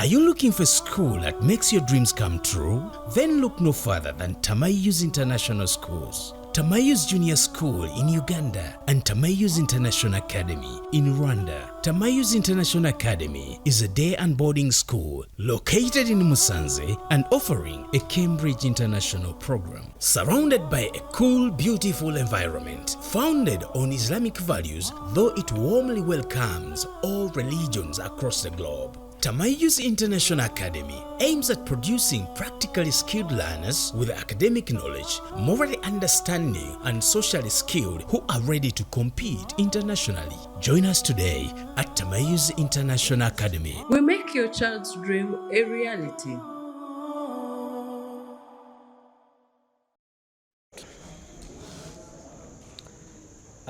Are you looking for a school that makes your dreams come true? Then look no further than Tamayouz International Schools. Tamayouz Junior School in Uganda and Tamayouz International Academy in Rwanda. Tamayouz International Academy is a day and boarding school located in Musanze and offering a Cambridge International program. Surrounded by a cool, beautiful environment, founded on Islamic values, though it warmly welcomes all religions across the globe. Tamayouz International Academy aims at producing practically skilled learners with academic knowledge, morally understanding, and socially skilled who are ready to compete internationally. Join us today at Tamayouz International Academy. We make your child's dream a reality.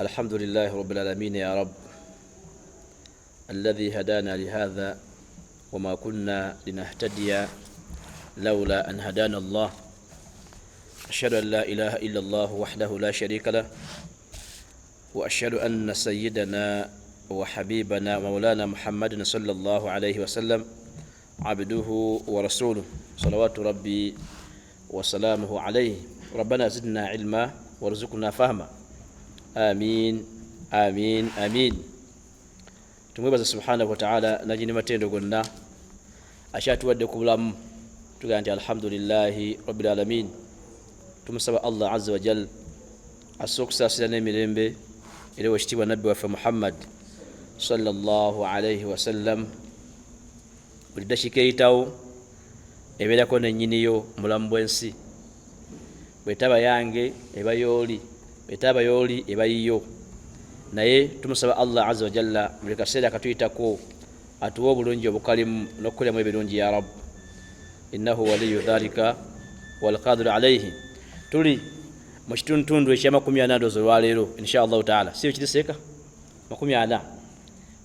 الحمد لله رب العالمين يا رب الذي هدانا لهذا وما كنا لنهتدي لولا أن هدانا الله. أشهد أن لا إله إلا الله وحده لا شريك له، وأشهد أن سيدنا وحبيبنا مولانا محمد صلى الله عليه وسلم عبده ورسوله، صلوات ربي وسلامه عليه. ربنا زدنا علما وارزقنا فهما، آمين آمين آمين. Tumwebaza subhanahu wataala nanyini matendo gonna akyatuwadde ku bulamu, tugamba nti alhamdulillahi rabbil alamin. Tumusaba Allah azza wajal asse okusaasira n'emirembe era wekitiibwa nabbi waffe Muhammad sallallahu alaihi wasallam. Buli dakiika eyitawo ebeerako nennyiniyo mulamu bw'ensi, bwetaba yange eba yooli, bwetaba yooli eba yiyo. Naye tumusaba Allah azza wajalla buli kaseera katuyitako atuwe obulungi obukalimu n'okukoleramu ebirungi ya Rabb, innahu waliyu dhalika walqadiru alaihi. Tuli mu kitundutundu ekya 40 ndowooza olwaleero insha Allahu taala, si ekiriseeka 40.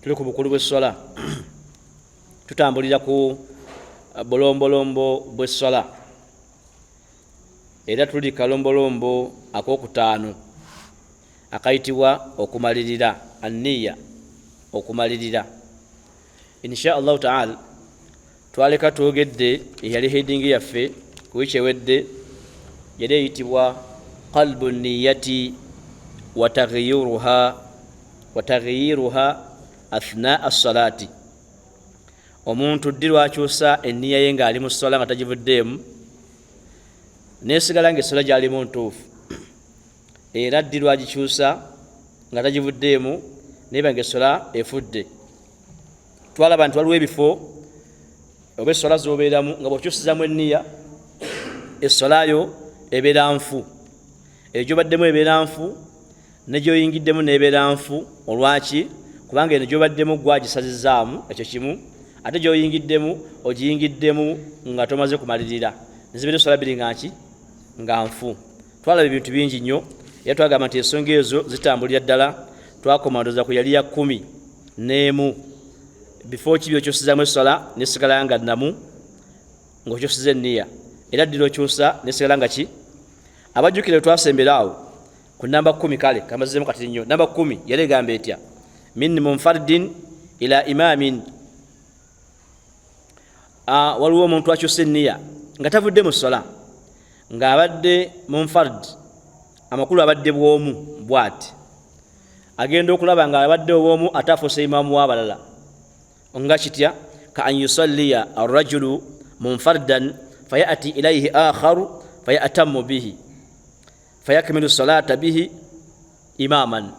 Tuli ku bukulu bw'essola, tutambulira ku bulombolombo bw'essola, era tuli kalombolombo akokutaano akayitibwa okumalirira, anniya, okumalirira. Insha Allahu taala twaleka twogedde eyali heading yaffe ku wiiki ewedde, yali eyitibwa qalbu niyati wa taghyiruha athnaa assalati. Omuntu ddi lwakyusa enniya ye ng'ali mu ssola nga tagivuddeemu nesigala ng'essola gy'alimu ntuufu, era ddi lwagikyusa nga tagivuddeemu neba ng'essola efudde. Twalaba nti waliwo ebifo oba essola z'obeeramu nga bw'okyusizamu enniya essolayo ebeera nfu, eyo gy'obaddemu ebeera nfu ne gy'oyingiddemu n'ebeera nfu. Olwaki? Kubanga eno gy'obaddemu gwagisazizaamu ekyo kimu, ate gy'oyingiddemu ogiyingiddemu nga tomaze kumalirira, nezibeera essola bbiri nga nki nga nfu. Twalaba ebintu bingi nnyo era twagamba nti ensonga ezo zitambulira ddala. Twakomandoza ku yali ya 11, bifo ki byokyusizaamu essola nesigala nga nnamu ng'okyusiza enniya, era ddira okyusa nesigala nga ki. Abajjukira twasembera awo ku namba 10, kale kamazizemu kati nnyo. Namba 10 yali egamba etya? Min munfardin ila imamin. Waliwo omuntu akyusa enniya nga tavudde mu ssola, ng'abadde munfard, amakulu abadde bw'omu bw'ati, agenda okulaba nga abadde obwomu ate afuuse imaamu w'abalala. Nga kitya? Ka an yusalliya arrajulu munfardan fayati ilaihi akharu fayatamu bihi fayakmilu salata bihi imaman.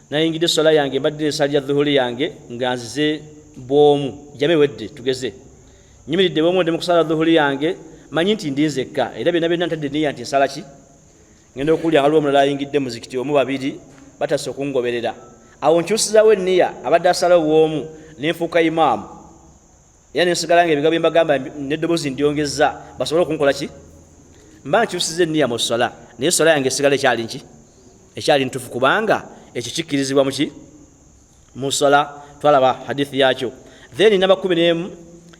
Nayingidde sola yange, mbadde nsalira dhuhuri yange nga nzize bwomu, jame wedde tugeze nyimiridde bwomu ndi mu kusala dhuhuri yange, manyi nti ndi nzekka, era byonna byonna ntadde niya nti nsala ki, ngenda okuwulira nga waliwo omulala ayingidde muzikiti omu babiri batase okungoberera. Awo nkyusizawo enniya, abadde asala obwomu nenfuuka imaamu, era nensigala nga ebigambo byembagamba n'eddoboozi ndyongeza basobole okunkola ki, mba nkyusiza enniya mu ssola, naye essola yange esigala ekyali nki, ekyali ntuufu, kubanga ekyo kikkirizibwa muki mu ssola. Twalaba hadithi yakyo. Then namba 11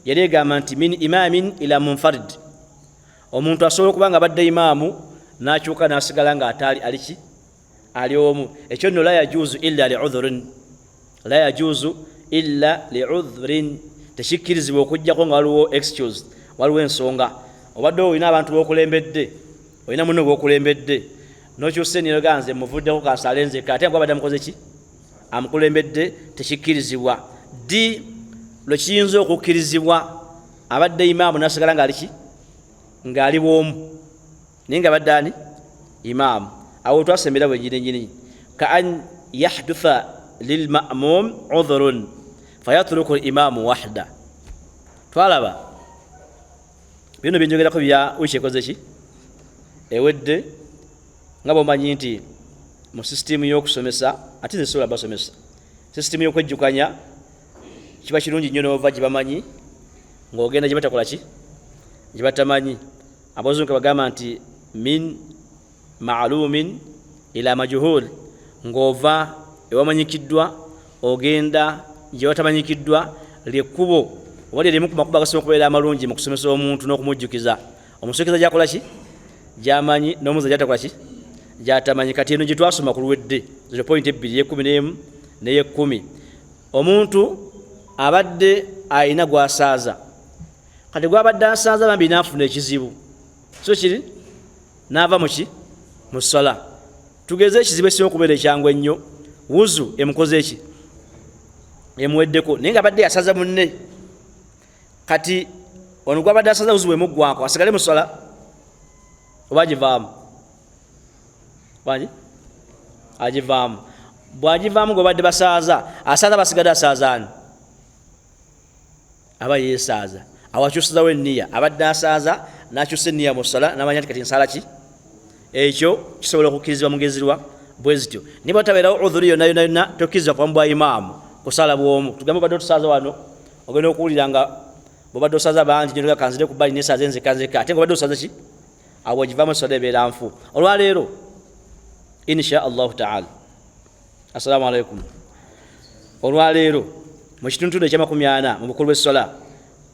yali egamba nti min imamin ila munfarid, omuntu asobola okuba nga abadde imaamu n'akyuka n'asigala nga ataali aliki ali omu. Ekyo nno la yajuuzu illa liudhurin, la yajuuzu illa liudhurin, Tekikkirizibwa okujjako nga waliwo excuse, waliwo ensonga. Obadde olina abantu bokulembedde, olina munno gwokulembedde, nokyusa eniyo ga nze muvuddeko kansale nzekka, ate nga gwabadde amukoze ki, amukulembedde. Tekikkirizibwa. Ddi lwe kiyinza okukkirizibwa? Abadde imaamu nasigala ngaali ki, ng'ali bwomu, naye nga badde ani imaamu. Awo twasembera bwenyininyini, ka an yahdutha lilmamum udhrun fayatruku limamu wahda. Twalaba bino byenjogerako bya wiiki ekoze ki ewedde. Nga bwomanyi nti mu sisitimu y'okusomesa, ate nze sobola basomesa sisitimu y'okwejjukanya, kiba kirungi nnyo n'ova gye bamanyi ng'ogenda gye batakola ki, gye batamanyi. Abazungu bagamba nti min maalumin ila majuhul, ng'ova ewamanyikiddwa ogenda gye watamanyikiddwa. Lyekkubo oba lyerimu ku makubo agasinga okubeera amalungi mu kusomesa omuntu n'okumujjukiza. Omusomesa gyakola ki gyamanyi, n'omuza gyatakola ki gyatamanyi. Kati eno gye twasoma ku luwedde, zino pointi ebbiri, eyekumi n'emu n'eyekumi. Omuntu abadde alina gwasaaza, kati gwabadde asaaza bambi naafuna ekizibu, so kiri naava muki mu ssala. Tugeze ekizibu ekisinga okubeera ekyangu ennyo, wuzu emukoze eki, emuweddeko, naye nga abadde yasaza munne. Kati ono gwabadde asaza wuzu bwemuggwako, asigale mu ssala oba agivaamu? Wangi agivaamu. Bwagivaamu, gwebadde basaaza asaaza, basigadde asaazaani, aba yeesaaza. Awo akyusizawo eniya, abadde asaaza nakyusa eniya mu ssala, namanya nti kati nsaala ki. Ekyo kisobola okukkirizibwa mugezirwa bwe zityo. Niba watabeerawo udhuri yonna yonna yonna, tokkirizibwa kuba mubwa imaamu kusala bwomu. Tugambe obadde otusaaza wano, ogenda okuwulira nga bwobadde osaaza bangi nyo, kanzire ku bbali nesaaza enzeka nzeka, ate nga obadde osaaza ki. Awo ogivaamu, eswala ebeera nfu. Olwaleero insha Allahu taala, assalamu alaikum, olwaleero mu kitundutundu ekya 40 mu bukulu bw'eswala,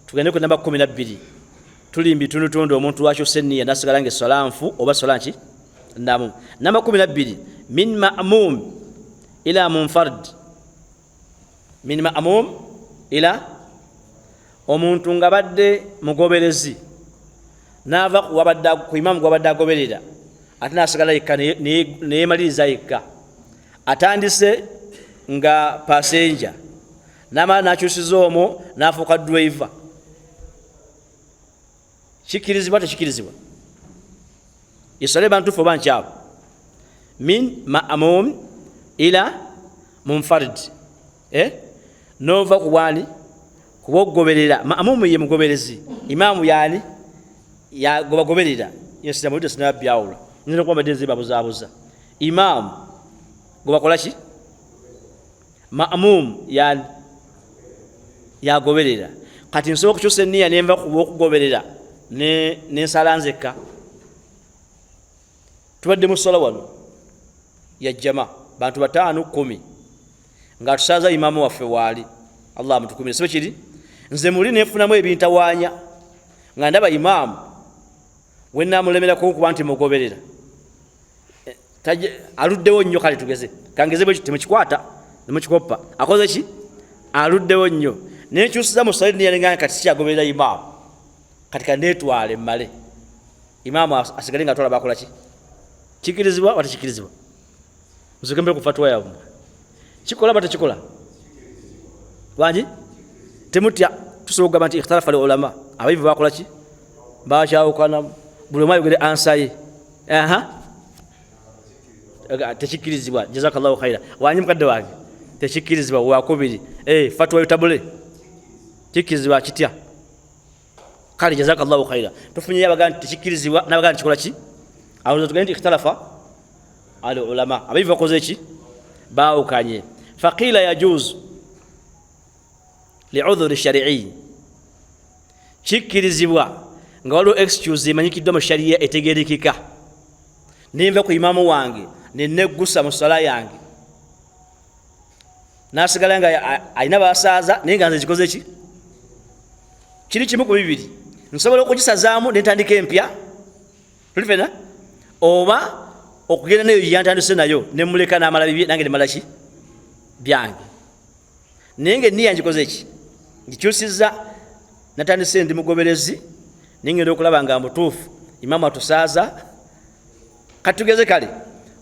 tugende ku namba 12. Tuli mu bitundutundu omuntu lwakyusa eniya nasigala nga eswala nfu oba swala nki ndamu. Namba 12, min ma'mum ila munfard. Min ma'mum ila, omuntu nga badde mugoberezi naava ku imamu gwabadde agoberera, ate nasigala yekka, neyemaliriza yekka. Atandise nga passenger, namala nakyusiza omwo nafuuka driver. Kikirizibwa, tekikirizibwa? Eswala eba ntuufu oba nkyamu? Min ma'mum ila munfarid, eh? Nova ku bwani, kuba okugoberera. Ma'mumu ye mugoberezi, imaamu yani yagobagoberera. Yesiramu sinabyawula, nyinza okuba mbadde nze babuzaabuza. Imaamu gwebakola ki, ma'mum yani yagoberera. Kati nsobola okukyusa eniya nenva kuba okugoberera nensala nzekka. Tubadde mu ssala wano yajjama bantu bataano kumi, nga tusaaza imaamu waffe waali, Allah amutukumire. Sibe kiri nze muli nenfunamu ebintawaanya, nga ndaba imaamu wenamulemerako okuba nti mugoberera, aluddewo nnyo. Kale tugeze, kangeze bwe temukikwata nemukikoppa, akoze ki, aluddewo nnyo. Nenkyusiza mu ssala eniya, kati sikyagoberera imaamu, kati kanetwale mmale, imaamu asigale nga atwala bakola ki. Kikirizibwa oba tekikirizibwa? Nsoke mbere ku fatuwa yammwe. Kikola oba tekikola? Wangi, temutya. Tusobola okugamba nti ikhtalafa al ulama, abayivu bakola ki, bakyawukanamu. Buli omu ayogere ansa ye. Aha, tekikirizibwa. Jazakallahu khaira. Wangi mukadde wange, tekikkirizibwa. Wakubiri, fatuwa yotabule, kikkirizibwa kitya? Kale jazakallahu khaira. Tufunyeyo abagaa nti tekikkirizibwa nabagaa nti kikola ki. Awo tugende nti ikhtalafa al ulama, abayivu bakoze ki, baawukanye. Faqila yajuzu liudhuri shari'i, kikkirizibwa nga waliwo excuse emanyikiddwa mu shariya etegerekeka, nenva ku imaamu wange neneggusa mu sala yange, nasigala nga alina basaaza, naye nga nze kikoze ki. Kiri kimu ku bibiri: nsobola okugisazaamu nentandika empya, tuli fena, oba okugenda nayo yantandise nayo nemuleka namala bibye, nange nemala ki byange, naye nga eniya ngikoze ki. Ngikyusiza, natandise ndi mugoberezi, ningenda okulaba nga mutuufu imaamu atusaaza. Katugeze kale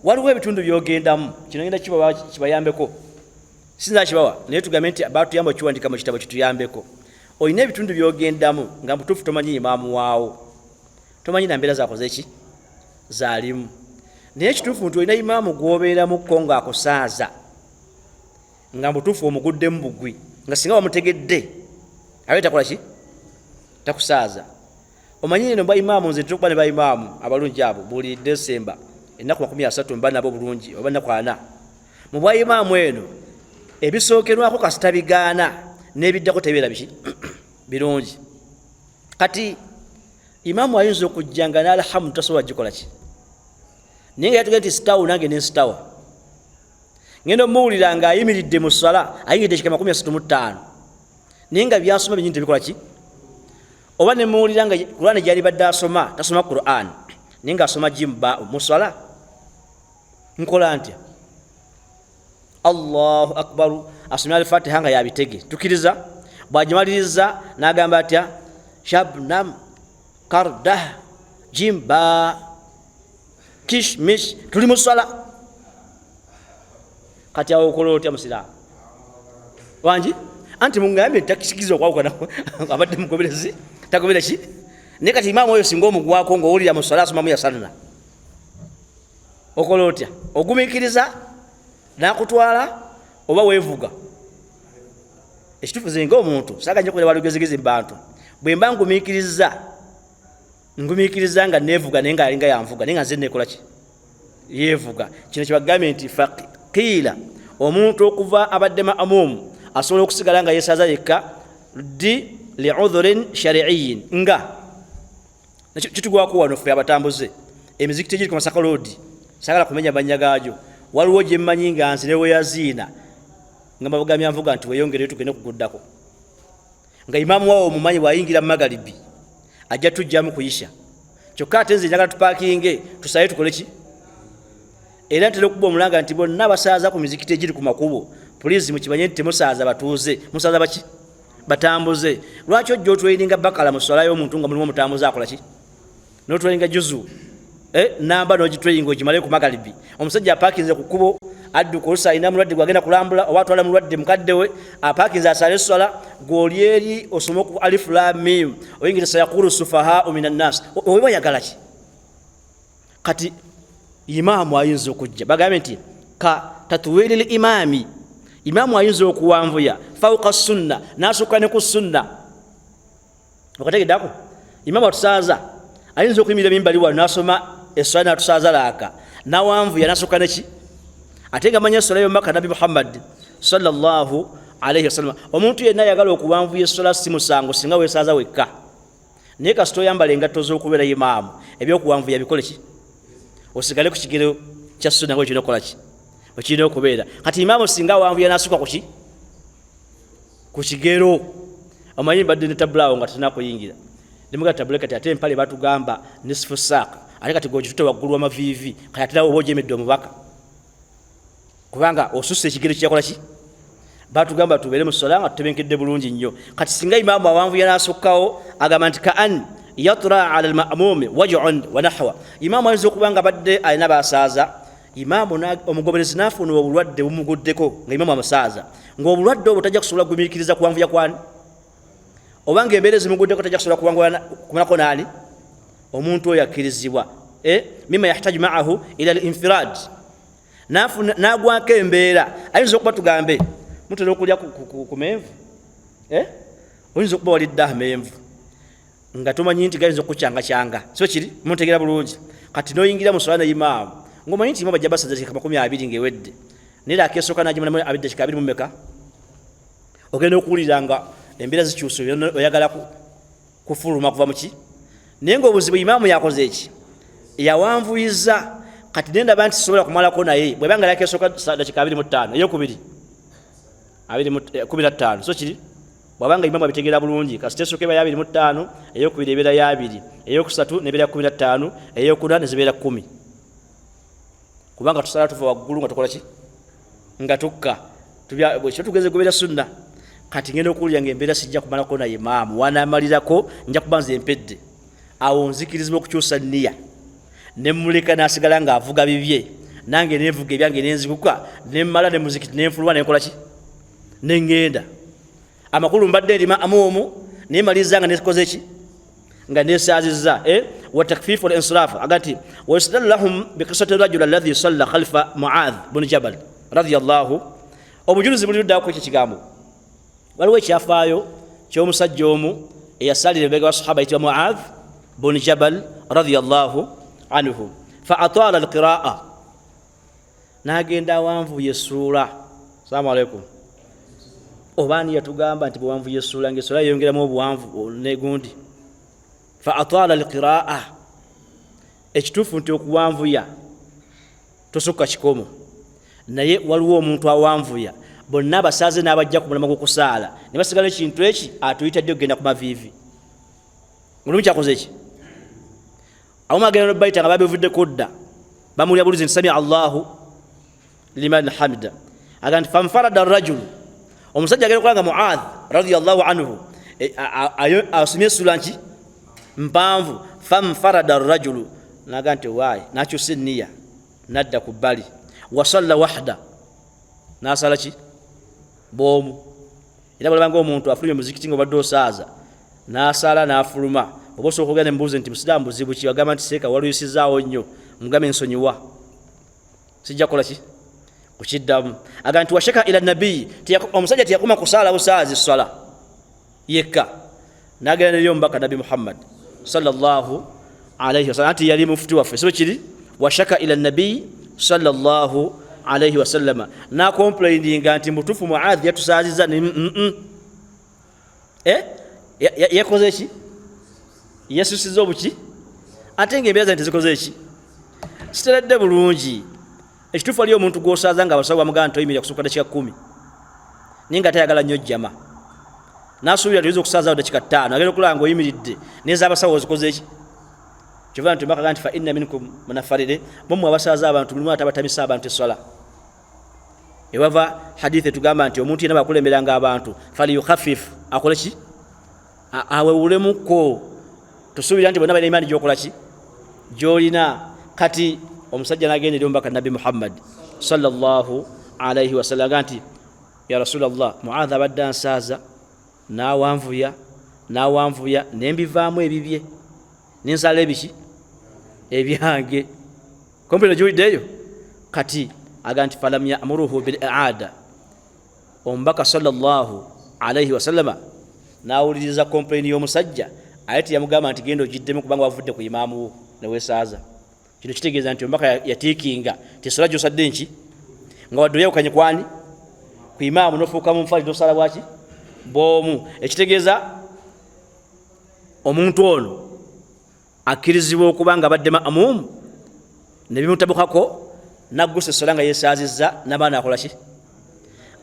waliwo ebitundu byogendamu, kino ngenda kibayambeko, sinza kibawa naye tugambe nti batuyamba okiwandika mu kitabo kituyambeko. Olina ebitundu byogendamu nga mutuufu tomanyi imaamu waawo, tomanyi na mbeera zakoze ki zaalimu, naye ekituufu nti olina imaamu gwobeeramukko ng'akusaaza nga mutuufu omuguddemu bugwi, nga singa wamutegedde abe takola ki, takusaaza. Omanyi eno ba imaamu, nze ntera okuba ne ba imaamu abalungi abo buli Desemba ennaku 30 mba nabo bulungi, oba ennaku 40 mu bwa imaamu eno ebisookerwako kasita bigaana n'ebiddako tebibeera biki birungi. Kati imaamu ayinza okujja nga n'alhamdu tasobola gikola ki, naye nga yatugambye nti sitawo nange nensitawa, ngenda omuwulira ng'ayimiridde mu ssala ayingidde ekika 35, naye nga byasoma binyini tebikola ki, oba nemuwulira nga Qur'an gyali badde asoma tasoma Qur'an naye ng'asoma jimba mu ssala. Nkola ntya? Allahu akbaru, asomye Alfatiha nga yabitege, tukiriza bwagimaliriza n'agamba atya shabnam kardah jimba kishmish, tuli mu ssala. Kati awo okola otya musiraamu wangi? Anti mungambye ntakisikiriza okwawukana, abadde mugoberezi tagobera ki, naye kati imaamu oyo singa omugwako ngaowulira mu ssala asomamu yasanna, okola otya? Ogumikiriza nakutwala oba weevuga? Ekituufu nze ngaomuntu saagala nnyo kubeera walugezigezi mu bantu, bwe mba ngumikiriza ngumikiriza nga neevuga, naye nga alinga yanvuga, naye nga nze neekola ki, yeevuga. Kino kyebagambye nti faqiila omuntu okuva abadde ma'muum asobola okusigala nga yeesaaza yekka ddi liudhurin shariiyin, nga kitugwako wano ffe abatambuze emizikiti egiri ku Masaka Road, saagala kumenya mannya gaagyo, waliwo gye mmanyi nga nze ne weyaziina nga mbabugamya nvuga nti weeyongereyo tugende kuguddako, nga imaamu wawo omumanyi bw'ayingira mu magalibi ajja tujjamu kuyisha, kyokka ate nze njagala tupakinge tusaye tukole ki. Era ntera okuba omulanga nti bonna abasaaza ku mizikiti egiri ku makubo, pulizi mukimanye nti temusaaza batuuze, musaaza baki batambuze. Lwaki ojja otweyiringa bakala mu swala y'omuntu nga mulimu omutambuze akola ki, notweyiringa juzu namba n'ogitweyinga ogimale ku magalibi, omusajja apakinze ku kkubo adduka, olusi alina mulwadde gwagenda kulambula oba atwala mulwadde mukadde we, apakinze asale esswala, gw'oli eri osome ku alifu la mim oyingira sayakulu sufahau min annas, oba oyagala ki? Kati imaamu ayinza okujja bagambye nti ka tatwili l imaami, imaamu ayinza okuwanvuya fauka sunna n'asukka ne ku sunna. Okategeddako imaamu atusaaza ayinza okuyimirira mimbali wano n'asoma esswala n'atusaaza laaka nawanvuya n'asukka neki, ate nga manya esswala y'omubaka Nabbi Muhammad sallallahu alaihi wasallam. Omuntu yenna ayagala okuwanvuya esswala si musango singa weesaaza wekka, naye kasita oyambala engatto z'okubeera imaamu ebyokuwanvuya bikole ki, osigale ku kigero kya sunna nga wekirina okukola ki, wekirina okubeera. Kati imaamu singa awanvuya n'asukka ku ki, ku kigero, omanyi mbadde ne tabulaawo nga tetunakuyingira nemuga tabule, kati ate empale batugamba nisfu saaka, ate kati gogitute waggulu wamaviivi, kati ate nawe oba ojemedde omubaka kubanga osussa ekigero kyeyakola ki, batugamba tubeere mu swala nga tutebenkedde bulungi nnyo. Kati singa imaamu awanvuya n'asukkawo agamba nti kaan yatra ala lmamumi wajun wa nahwa, imaamu ayinza okuba nga badde alina basaaza, imaamu omugoberezi n'afuna obulwadde bumuguddeko nga imaamu amusaaza, ng'obulwadde obwo tajja kusobola kugumiikiriza kuwanvuya kwani, oba nga embeera ezimuguddeko tajja kusobola kumalako naani, omuntu oyo akkirizibwa mima yahtaju maahu ila linfirad, n'agwako embeera. Ayinza okuba tugambe mutera okulya ku menvu, oyinza okuba walidde amenvu nga tomanyi nti gayinza okukucyangacyanga, so kiri muntegeera bulungi. Kati n'oyingira mu swala ne imaamu ng'omanyi nti imaamu ajja basaza dakika 20 ng'ewedde, naye era akesooka n'agimalamu abiri dakika 20 meka, ogenda okuwulira nga embeera zikyuse, oyagala kufuluma kuva muki, naye ng'obuzibu imaamu yakoze eki, yawanvuyiza. Kati nendaba nti sisobola kumalako naye bwebanga yakesooka dakika 25, eyokubiri 15, so kiri bwabanga imaamu abitegeera bulungi, kasita esooka eba ya 25, eyokubiri ebeera ya 20, eyokusatu nebeera 15, eyokuna nezibeera 10, kubanga tusala tuva waggulu nga tukola ki, nga tukka kyo tugeze gobeera sunna. Kati ngenda okuwulira nga embeera sijja kumalako naye maamu wanamalirako nja kuba nze mpedde. Awo nzikirizibwa okukyusa nniya nemuleka nasigala nga avuga bibye, nange nenvuga ebyange nenziguka nemmala ne muzikiti nenfuluma nenkola ki nengenda. Amakulu mbadde ndi ma'muumu naye maliriza nga nekoze ki nga nesaaziza. Wa takfifu al-insiraf agati wa yustadallu lahum bi qissati rajul alladhi salla khalfa Muadh bin Jabal radiyallahu. Obujulizi buli ludda ku ekyo kigambo. Waliwo ekyafaayo ky'omusajja omu eyasalira emabega wa sahaba ayitibwa Muadh bin Jabal radiyallahu anhu, fa atala alqiraa, n'agenda awanvuya essuula. Assalamu alaikum. Obaani yatugamba nti bwewanvuya essuula nga essuula yeyongeramu obuwanvu negundi. Fa atala alqiraa, ekituufu nti okuwanvuya tosukka kikomo, naye waliwo omuntu awanvuya bonna abasaaze n'abajja ku mulamwa gw'okusaala ne basigala ekintu eki atuyita ddi okugenda ku maviivi. Olumu kyakoze eki awamu agenda nobayita nga babivuddeko dda, bamulya bulizi nti samia Allahu liman hamida, aga nti fanfarada arrajulu, omusajja agenda okulaba nga Muadh radiyallahu anhu asomye essula nki mpanvu, fanfarada arrajulu, naga nti waayi, nakyusa enniya nadda ku bbali, wasalla wahda, nasala ki bwomu. Era bwolaba nga omuntu afulumye muzikiti nga obadde osaaza nasala nafuluma, oba osobola okugenda nemubuuze nti musiraamu buzibu ki, agamba nti seeka waluyisizaawo nnyo, mugambe nsonyiwa sijja kukola ki kukiddamu. Agamba nti washaka ila nabiyi, omusajja teyakoma kusaala busaazi swala yekka, nagenda neri omubaka Nabbi Muhammad sallallahu alaihi wasallam, anti yali mufuti waffe, sibe kiri. Washaka ila nabiyi sallallahu alaihi wasallama, nakomplaininga nti mutufu Muadhi yatusaaziza yakoze ki, yasusiza obuki, ate nga embeera zange tezikoze eki, siteredde bulungi. Ekituufu waliyo omuntu gw'osaaza nga abasawo bamugamba nti toyimirira kusukka dakika 10, naye nga tayagala nnyo jjama, nasuubira tuyinza okusaazawo dakika 5, agenda okulaba nga oyimiridde n'ez'abasawo ozikoze eki. Kyova nti mbakaga nti fa inna minkum munafarire, mummwe abasaaza abantu mulimu ate abatamisa abantu esswala. Ewava hadithi etugamba nti omuntu yenna bwakulemberanga abantu faliyukhafifu, akole ki, awewulemuko, tusuubira nti bonna balina imaani gyokola ki gyolina. Kati omusajja n'agenda eri omubaka Nabbi Muhammad sallallahu alaihi wasallam, aga nti ya Rasulallah, Muadha abadde ansaaza n'awanvuya n'awanvuya nembivaamu ebibye nensala ebiki ebyange. Kompyuta giwuliddeeyo. Kati aga nti falam yamuruhu bil aada, omubaka sallallahu alaihi wasallama n'awuliriza komplaini y'omusajja, aye teyamugamba nti genda ogiddemu kubanga wavudde ku imaamu wo newesaaza. Kino kitegeeza nti omubaka yatiikinga ti essola gy'osadde nki nga wadde oyawukanye kwani ku imaamu n'ofuuka mu nfali n'osala bwaki bw'omu. Ekitegeeza omuntu ono akkirizibwa okuba nga abadde ma'muum ne bimutabukako n'aggusa essola nga yeesaazizza n'abaana akola ki,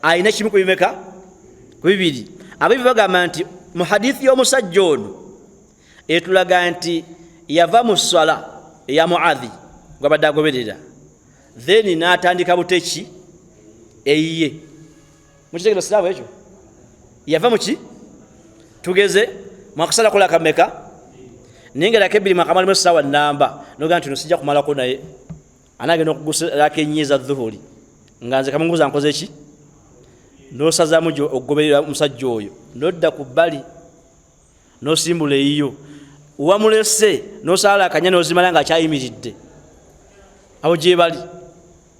alina kimu ku bimeka ku bibiri. Abayivu bagamba nti mu hadithi y'omusajja ono etulaga nti yava mu sswala eya Muadhi gwabadde agoberera, then n'atandika buteki eyiye. Mukitegera siraamu ekyo yava muki, tugeze mwakusala kola kameka naye nga laka ebbiri mwakamalimu essaawa nnamba, nogaa nti no sijja kumalako, naye anagenda okugusa laka ennya eza dhuhuri nga nze kamunguza nkoze ki, nosazamu okugoberera omusajja oyo nodda ku bbali nosimbula eyiyo, wamulese nosala akanya nozimala nga akyayimiridde awo gyebali,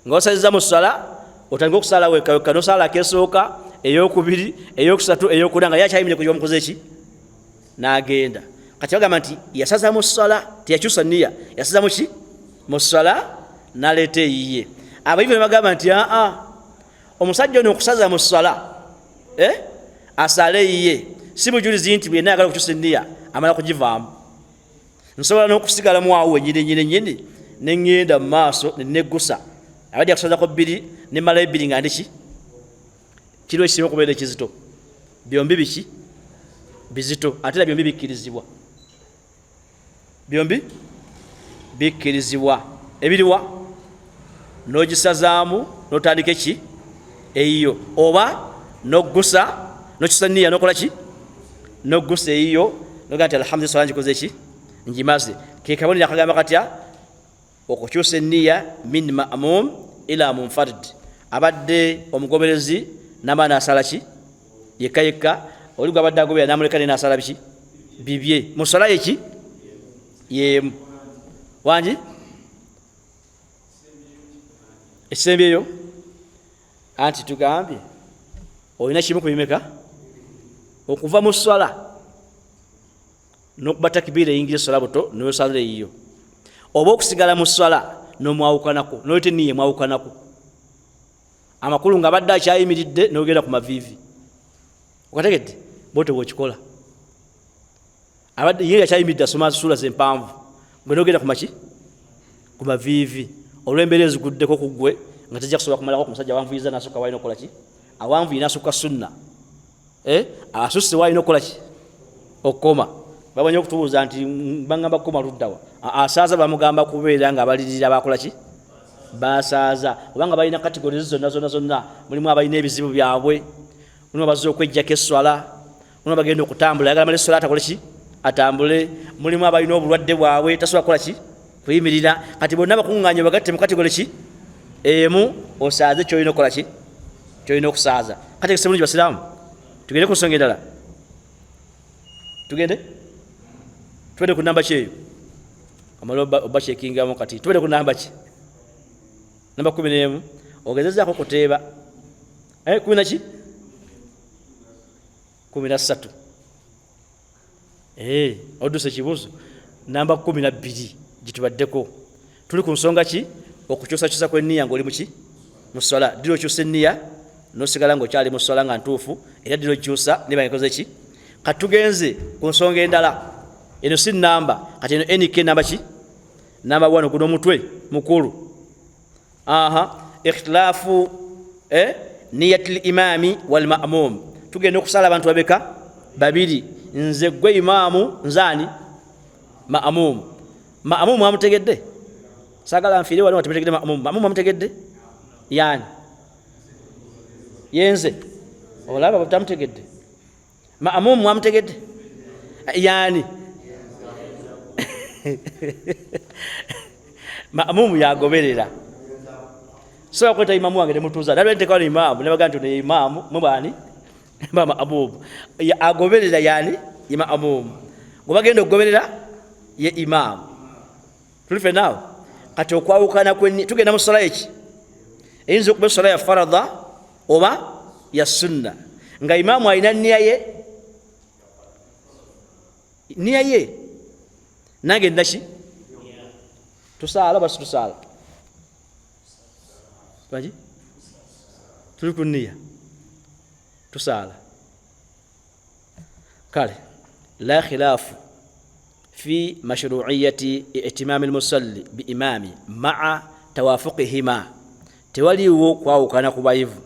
nga osaziza mu ssala otandika okusala wekka wekka, nosala akesooka eyokubiri eyokusatu eyokuna nga yakyayimiridde ku gyomukoze ki n'agenda. Kati bagamba nti yasaza mu ssala, teyakyusa nniya, yasaza mu ki mu ssala n'aleeta eyiye. Abayivu ne bagamba nti aa omusajja ono okusaza mu ssala asale eyiye si bujulizi nti bwenna ayagala okukyusa enniya amala kugivaamu, nsobola n'okusigalamu awo wenyini nyini nyini ne ŋŋenda mu maaso ne neggusa, abadde yakusazako bbiri ne mmalayo bbiri nga ndi ki kiriwo ekisinga okubeera ekizito, byombi biki bizito, ate era byombi bikkirizibwa, byombi bikkirizibwa. Ebiriwa n'ogisazaamu n'otandika eki eyiyo, oba n'oggusa Nokyusa niya nokola ki? Nogusa eyiyo nogaa nti alhamdulillah, swala ngikoze ki? Ngimaze. Ke kabonero akagamba katya? Okukyusa eniya min ma'mum ila munfarid, abadde omugoberezi namala nasala ki? Yekka yekka. Oli gwabadde agoberera namuleka naye nasala biki? Bibye mu swala yeki yemu. Wangi ekisembyeyo anti tugambye olina kimu ku bimeka okuva mu swala nokuba takibira eyingira eswala buto noyosalira eyiyo, oba okusigala mu swala nomwawukanako noleta eniya emwawukanako, amakulu nga abadde akyayimiridde nogenda ku maviivi. Okategedde? Bwotyo bwokikola. Abadde ye akyayimiridde asoma sula zempanvu, gwe nogenda ku maki? Ku maviivi, olw'embeera eziguddeko ku ggwe nga tejja kusobola kumalako. Ku musajja awanvuyiza nasukka walina okukola ki? Awanvuye nasukka sunna, asusse walina okukola ki? Okukoma. Bamanyi okutubuuza nti bagamba kukoma luddawa? Asaaza bamugamba kubeera nga abalirira bakola ki? Basaaza. Kubanga balina categories zonna zonna zonna. Mulimu abalina ebizibu byabwe, mulimu abazze okwejjako esswala, mulimu abagenda okutambula, ayagala mala esswala atakole ki? Atambule. Mulimu abalina obulwadde bwabwe, tasobola kukola ki? Kuyimirira. Kati bonna bakuŋŋaanye bagatte mu category ki? Emu. Osaaze kyolina okukola ki? Kyolina okusaaza. Kati ekise bulungi basiraamu, tugende ku nsonga endala. Tugende tubadde ku namba ki eyo? Amala oba kyekingamu. Kati tubadde ku namba ki? Namba 11. Ogezezaako kuteeba, kumi naki? 13. Odduse ekibuuzo namba 12 gyetubaddeko. Tuli ku nsonga ki? Okukyusakyusa kw'enniya ng'oli muki? Mu swala. Ddira okyusa enniya nosigala ng'okyali mu swala nga ntuufu, era ddira okyusa niba nkoze ki? Kati tugenze ku nsonga endala. Eno si namba, kati eno nk namba ki? Namba 1. Guno omutwe mukulu. Aha, ikhtilaafu niyat limami walmamum. Tugenda okusala abantu babeka? Babiri. Nze gwe imaamu, nzaani? Mamum. Mamum mwamutegedde? Sagala nfiire wali nga temutegedde mamum. Mamum mwamutegedde? Yani yenze olaba butamutegedde. Mamum mwamutegedde? Yani mamumu yagoberera. Sobola kweta imamu wange nemutuuza nalwentekawano imaamu nebaga nti ono ye imaamu, mwe bwani? Ba mamumu. Agoberera yani ye mamumu, gwe bagenda okugoberera ye imaamu. Tuli fenaawo. Kati okwawukana kweni, tugenda mu sola eki eyinza okuba esola ya faradha oba ya sunna, nga imaamu alina niya ye, niya ye, nange naki? Tusaala basi tusaala lwaki tuli ku niya tusaala. Kale la khilaafu fi mashruiyati itimami lmusalli biimami maa tawafuqihima. Tewaliwo kwawukana ku bayivu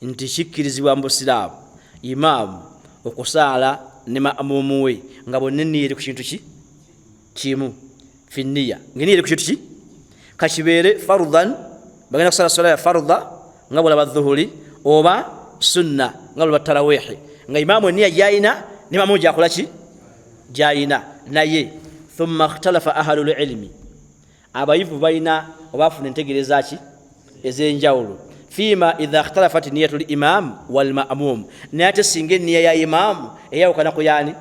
nti kikkirizibwa mu busiraamu imaamu okusaala ne mamumu we nga bonna eniya eri ku kintu ki kimu, fi niya nga eniya eri ku kintu ki, kakibeere fardan, bagenda kusala sola ya farda nga bwolaba dhuhuri, oba sunna nga bwolaba tarawihi, nga imaamu eniya gyayina ne mamumu gyakola ki? Gyayina. Naye thumma ikhtalafa ahlu lilmi, abayivu balina obafuna entegereza ki? Ez'enjawulo, fima idha ikhtalafat niyatu limam walmamum. Naye ate singa eniya ya imaamu eyawukana ku yani?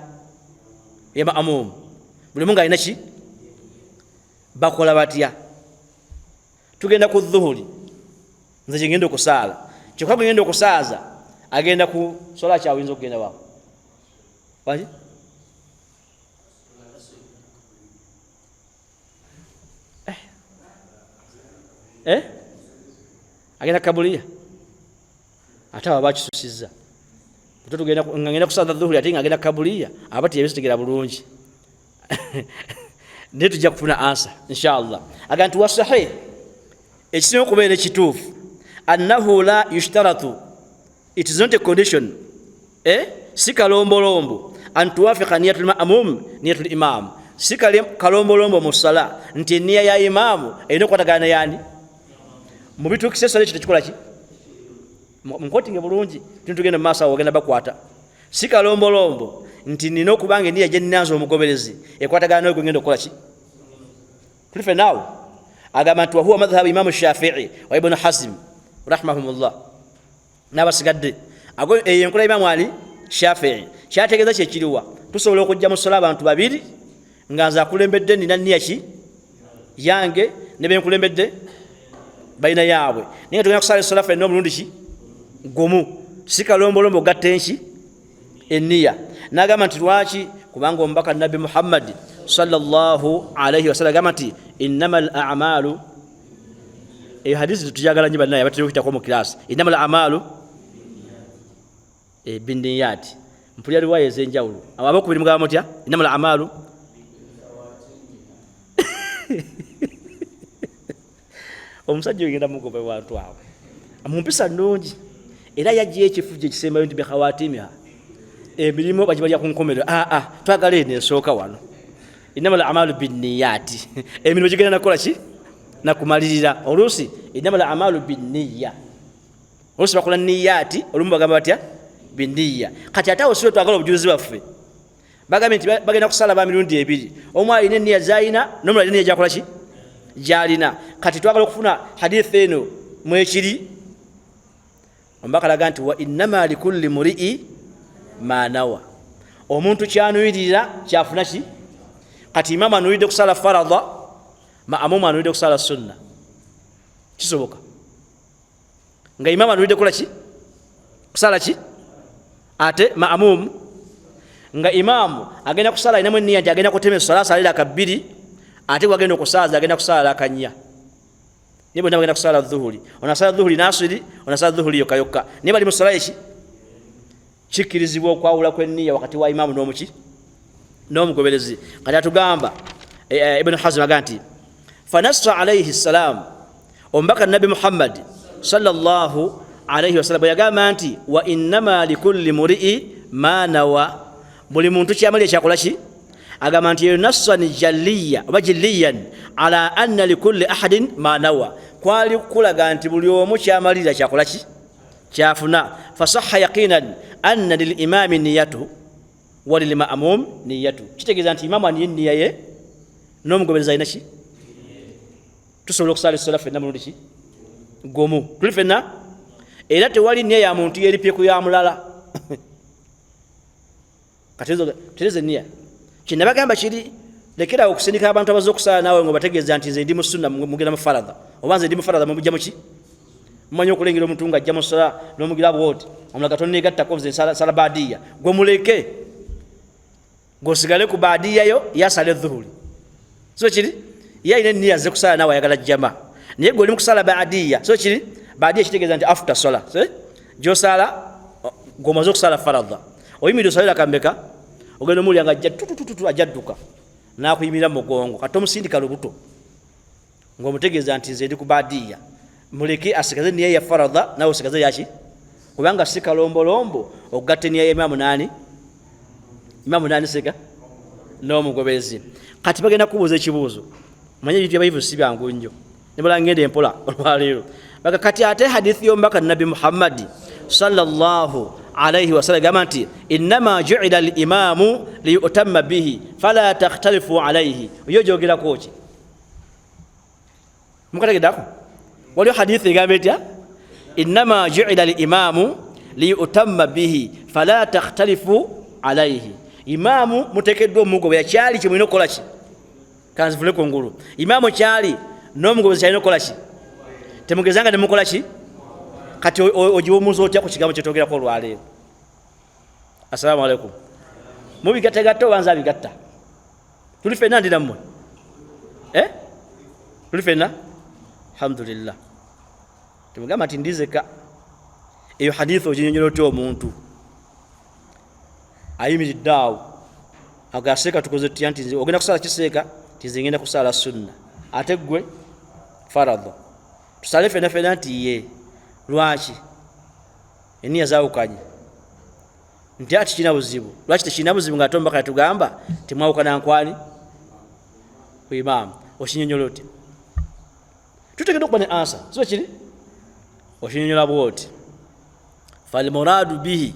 Ya mamum, buli omu nga alina ki, bakola batya? Tugenda ku dhuhuri, nze gyengenda okusaala, kyokka gwengenda okusaaza agenda ku sola kyawuyinza okugenda waawo waki? Agenda kabuliya, ate abo bakisusizza. Nga ngenda kusaza dhuhuri ate nga agenda kabuliya, aba teyabitegera bulungi. Naye tujja kufuna ansa inshallah. Aga nti wasahih, ekisinga okubeera ekituufu, annahu la yushtaratu, it is not a condition, si kalombolombo, an tuwafika niyatul ma'mum niyatul imam. Si kalombolombo mu sala nti eniya ya imaamu erina okukwatagana yani mubituukisa esala. Ekyo tekikola ki? Munkotinge bulungi, tugenda mu maaso awo, ogenda bakwata. Si kalombolombo nti nina okubanga eniya gye nnanze omugoberezi ekwatagana nawe gwengenda okukola ki. Tuli ffenna awo. Agamba nti wahuwa madhhabu Imamu Shafii wa Ibnu Hazim rahimahumullah n'abasigadde. Eyo enkola Imamu ali Shafii kyategeeza kyekiriwa? Tusobola okujja mu sola abantu babiri nga nze akulembedde nina niya ki yange, ne benkulembedde balina yaabwe, naye nga tugenda kusala esola fenna omulundi ki gumu. Si kalombolombo gatta enki eniya. Nagamba nti lwaki? Kubanga omubaka Nabbi Muhammadi sallallahu alaihi wasallam agamba nti innama al amalu, eyo hadisi tujagala nyo bannaye abatera okuyitako mu kirasi, innama al amalu biniyati. Mpulira riwaya ez'enjawulo. Abo abokubiri mugamba mutya? Innama al amalu omusajja ogenda mugoba ewantu awo mumpisa nnungi, era yajja ekifu gye kisembayo nti bikhawatimiha, emirimu bagibalya ku nkomerero. Aa, twagala eno esooka wano, innama al amalu binniyati, emirimu gigenda nakukola ki? Nakumalirira. Oluusi innama al amalu binniya, oluusi bakola niyaati, olumu bagamba batya? Binniya. Kati ate awo siwe twagala obujulizi bwaffe. Bagambye nti bagenda kusala ba mirundi ebiri, omu alina eniya zalina nomulala alina eniya gyakola ki gyalina. Kati twagala okufuna hadithi eno mwekiri. Omubaka alaga nti wa innama likulli murii manawa, omuntu kyanuyirira kyafuna ki. Kati imamu anuyiridde kusala faradha, maamumu anuyiridde kusala sunna. Kisoboka nga imamu anuyiridde kukola ki? Kusala ki? Ate maamumu nga imamu agenda kusala alinamu eniya nti agenda kutema eswala asalira akabbiri, ate wagenda okusaaza agenda kusala akanya, naye bonna bagenda kusala dhuhuri. Ono asala dhuhuri nasiri, ono asala dhuhuri yokka yokka, naye bali mu swala eki. Kikkirizibwa okwawula kw'enniya wakati wa imamu n'omuki n'omugoberezi. Kati atugamba Ibnu Hazm aga nti fanassa alaihi ssalam, omubaka Nabbi Muhammadi sallallahu alaihi wasallam bwe yagamba nti wa innama likulli murii ma nawa, buli muntu kyamali ekyakola ki, agamba nti eyo nassan jalliya oba jilliyan ala anna likulli ahadin ma nawa, kwali kukulaga nti buli omu kyamalirira kyakola ki kyafuna. Fasaha yaqinan anna lilimami niyatuhu wa lilmamum niyatuhu, kitegeeza nti imamu aniye niya ye n'omugoberezi alina ki. Tusobola okusala essola fenna mulundi ki gumu, tuli fenna, era tewali niya ya muntu yeripye ku ya mulala. Kati tereza eniya kyenabagamba kiri, lekerawo okusindika abantu abaze okusala naawe nga obategeeza nti nze ndi mu sunna, mugenda mu faradha, oba nze ndi mu faradha, mujja muki. Mumanyi okulengera omuntu nga ajja mu sola n'omugira bwoti, omulaga tonegattako, nze nsala baadiya, gwe muleke gweosigale ku baadiyayo, yasala edhuhuri. So kiri ye alina eniya azze kusala naawe, ayagala jama, naye gwe oli mu kusala baadiya. So kiri baadiya kitegeeza nti after sola gyosala gweomaze okusala faradha, oyimirire osalira kambeka, ogenda omuwulira nga ajja tutututu, ajja dduka nakuyimirira mu mugongo. Kati tomusindika lubuto ngaomutegeeza nti nze ndi ku baadiya, muleke asigaze niya ya faradha, nawe osigaze yaki, kubanga si kalombolombo okugatta eniya ya imamu nani, imamu nani seka n'omugoberezi. Kati bagenda kubuuza ekibuuzo, manye ebintu byabayivu si byangu nnyo, nebola ngenda empola olwaleero. Baga kati ate hadithi y'omubaka Nabbi Muhammadi sallallahu alaihi wasallam egamba nti innama juila al imamu liyutamma bihi fala takhtalifu alaihi, yo gyogerako ki? Mukategeddako waliwo hadithi egamba etya? Innama juila al imamu liyutamma bihi fala takhtalifu alaihi, imaamu mutekeddwa omugobera, kyali kyemulina okukola ki? Kanzivule kungulu, imaamu kyali n'omugoberezi kyalina okukola ki? Temugezanga nemukola ki? Kati ogiwumuza otya ku kigambo kyetwogerako olwaleero? Assalamu alaikum. Mubigattagatta oba nze abigatta? Tuli fenna, ndi nammwe, eh? Tuli fenna, alhamdulillah. Temugamba nti ndizeka. Eyo hadithi oginyonyola otya omuntu ayimiridde awo agaseeka tukoze tutya nti nze ogenda kusala kiseeka nti nze ngenda kusala sunna, ate gwe faradha, tusale fena fena? Nti ye lwaki eniya zawukanye? Nti ati kirina buzibu. Lwaki tekirina buzibu nga ate omubaka yatugamba temwawukana nkwani ku imaamu? Okinyonyola otya? Tutegeddwa okuba ne ansa, siba kiri okinyonyola bwoti. Falmuradu bihi,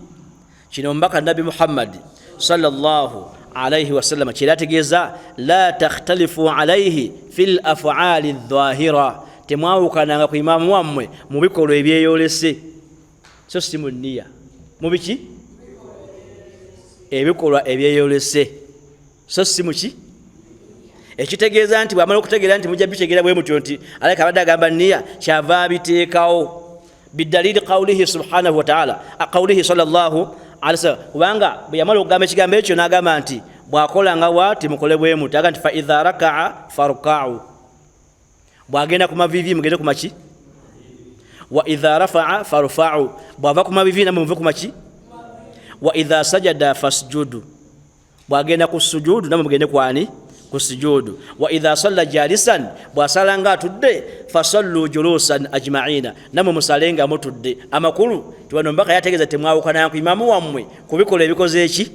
kino omubaka Nabbi Muhammadi sallallahu alaihi wasallama kyera ategeeza, la takhtalifu alaihi fi lafaali dhahira, temwawukananga ku imaamu wammwe mu bikolwa ebyeyolese, so si mu nniya. Mubiki? Ebikolwa ebyeyolese, so si muki. Ekitegeeza nti bwamala okutegeera nti mujja bitegeera bwe mutyo nti alabika abadde agamba nniya, kyava abiteekawo bidalili qaulihi subhanahu wataala, qaulihi sallallahu alaihi wasallam. Kubanga bwe yamala okugamba ekigambo ekyo n'agamba nti bw'akolanga bwati mukole bwe muti, agamba nti fa idha rakaa farkau, bw'agenda ku mavivi mugende ku maki, wa idha rafaa farfau, bw'ava ku mavivi namwe muve ku maki, wa idha sajada fasjudu, bw'agenda ku sujudu namwe mugende kwani ku sujudu, wa idha salla jalisan, bw'asala nga atudde, fasallu julusan ajmaina, namwe musale nga mutudde. Amakulu tiwano mbaka yategeeza temwawukana ku imamu wammwe ku bikolwa ebikoze eki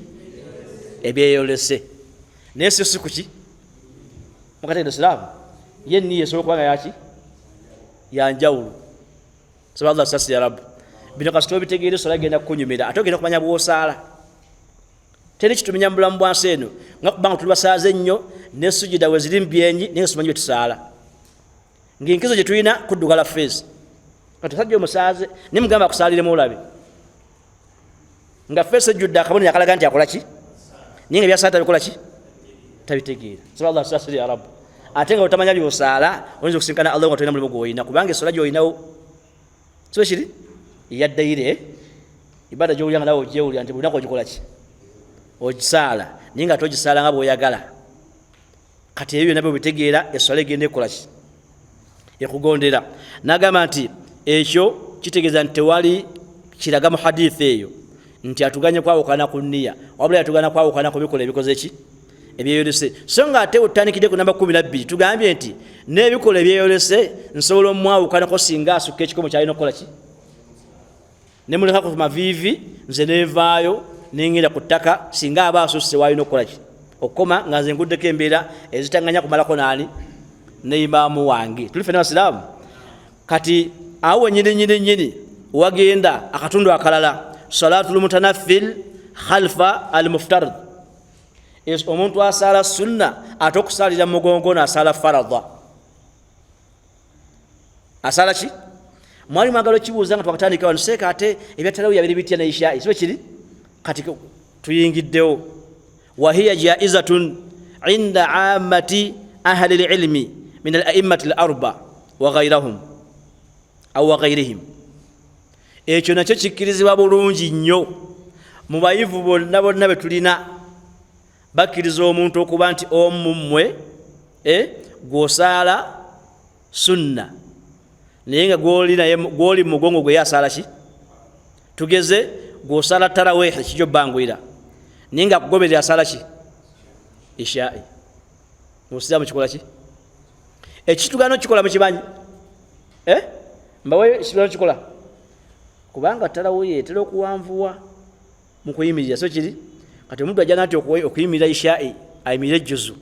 ebyeyolese, naye si si kuki mukategedde siraamu ye niye esobola okuba nga yaki yanjawulo. Saba Allah sasi ya Rabbi, bino kasita obitegeera esobola genda kukunyumira, ate ogenda kumanya bw'osaala. Teri kitumenya mu bulamu bwansi eno nga kubanga tuli basaaze nnyo ne sujida we ziri mu byenyi, naye nga simanyi bye tusaala, ng'enkizo gye tulina kuddugala feesi. Kati osajja omusaaze naye mugamba akusaaliremu olabe nga feesi ejjudde akabonero akalaga nti akola ki, naye nga byasaala tabikola ki, tabitegeera. Saba Allah sasiri ya Rabbi. Ate nga otamanya byosaala oyinza okusinkana Allah nga tolina mulimu gwolina, kubanga essola gyolinawo sibe kiri eyaddaire ibada gyowulira nga nawe ogyewulira nti buli lunaku ogikola ki, ogisaala, naye nga togisaala nga bwoyagala. Kati ebyo byonna byobitegeera essola egenda ekola ki, ekugondera. Nagamba nti ekyo kitegeeza nti tewali kiraga mu hadithi eyo nti atuganye kwawukana ku nniya, wabula yatugana kwawukana ku bikolwa ebikoze ki, ebyeyolese. So nga ate otandikidde ku namba 12 tugambye nti n'ebikolwa ebyeyolese nsobola omwawukanako singa asukka ekikomo kyalina okukola ki, nemuleka ku maviivi nze nevaayo nengenda ku ttaka, singa aba asusse walina okukola ki, okukoma, nga nze nguddeko embeera ezitanganya kumalako naani ne imaamu wange. Tuli fena basiraamu. Kati awo wenyini nyini nyini wagenda akatundu akalala, salatul mutanaffil khalfa al muftarid, omuntu asaala sunna ate okusaalira mugongo nasaala faradha, asaala ki? Mwali mwagala okibuuza nga twakatandika wano seeka, ate ebyatalawiya biri bitya ne ishai, sibe kiri? Kati tuyingiddewo. Wahiya jaizatun inda amati ahli lilmi min al aimmati al arba wa ghairahum au wa ghairihim, ekyo nakyo kikkirizibwa bulungi nnyo mu bayivu bonna bonna be tulina. Bakkiriza omuntu okuba nti omu mmwe gw'osaala sunna naye nga gwoli naye gwoli mugongo gwe yasaala ki, tugeze gw'osaala taraweehi kijja obbanguyira, naye nga akugoberera asaala ki, ishai. Obusiraamu kikola ki? Ekitugana okikola mukimanyi, mbawe ekitugana okikola, kubanga taraweehi etera okuwanvuwa mu kuyimirira, so kiri kati omuntu ajja nati okuyimirira ishai ayimirire ejjuzu,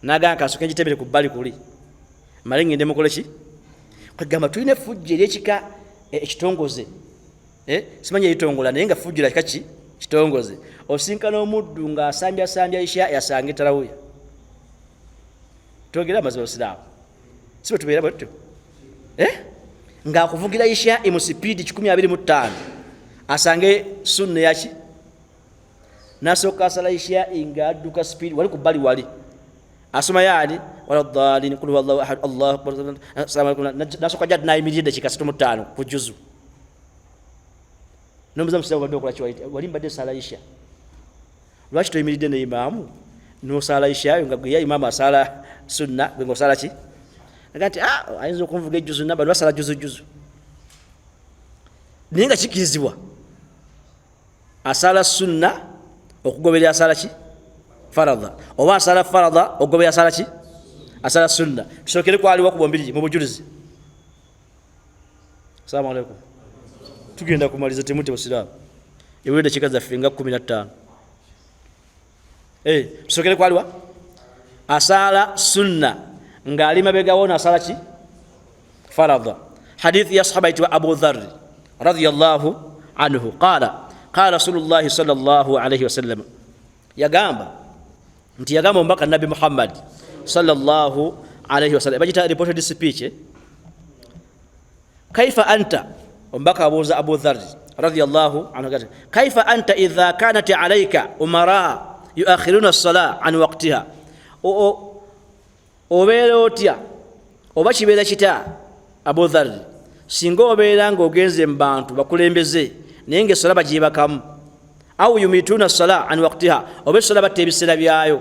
nagamba kasoke ngitemere ku bbali kuli male ngende mukole ki. Kwegamba tulina effujjo eryekika ekitongoze, simanyi eritongola naye nga fujjo lakika ki kitongoze. Osinkana omuddu ng'asambyasambya isha yasanga etarawuya. Twogere amazima basiraamu, si bwe tubeera bwe tutyo, ng'akuvugira isha mu sipiidi 125 asange sunna yaki, nasooka asala isha ng'adduka sipiidi wali ku bbali wali asoma yaani wala dhalin kul huwa Allahu ahad Allahu akbar assalamu alaykum, nasooka jja nayimirira eddakiika 35 ku juzu. Nomuza musiraamu obadde okola ki? Wali mbadde saala isha, lwaki toyimiridde ne imaamu nosaala ishayo nga gwe ya imaamu asaala sunna gwe ngaosaala ki? Naga nti ayinza okunvuga ejjuzu namba basala juzu juzu, naye nga kikkirizibwa asaala sunna okugoberera asaala ki faradha, oba asaala faradha okugoberera asaala ki asaala sunna. Tusookere kwaliwa ku bombiriri mu bujulizi. Assalamu alaikum. Tugenda kumaliza temute basiraamu, ewe dakiika zaffe nga 15. Tusookere kwaliwa asaala sunna ng'ali mabegawo nasaala ki faradha. Hadithi ya sahaba yitibwa Abu Dharri radhiyallahu Anhu qala qala Rasulullahi sallallahu alayhi wasallam, yagamba nti yagamba omubaka Nabbi Muhammad sallallahu alayhi wasallam, bagita reported speech. Kaifa anta, omubaka abuuza Abu Dharri radiyallahu anhu, kaifa anta idha kanat alayka umara yuakhiruna as-sala an waqtiha, obeera otya oba kibeera kita Abu Dharri singa obeera ng'ogenze mu bantu bakulembeze naye ng'essola bagyebakamu, au yumituna as-sala an waqtiha, oba essola batta ebiseera byayo.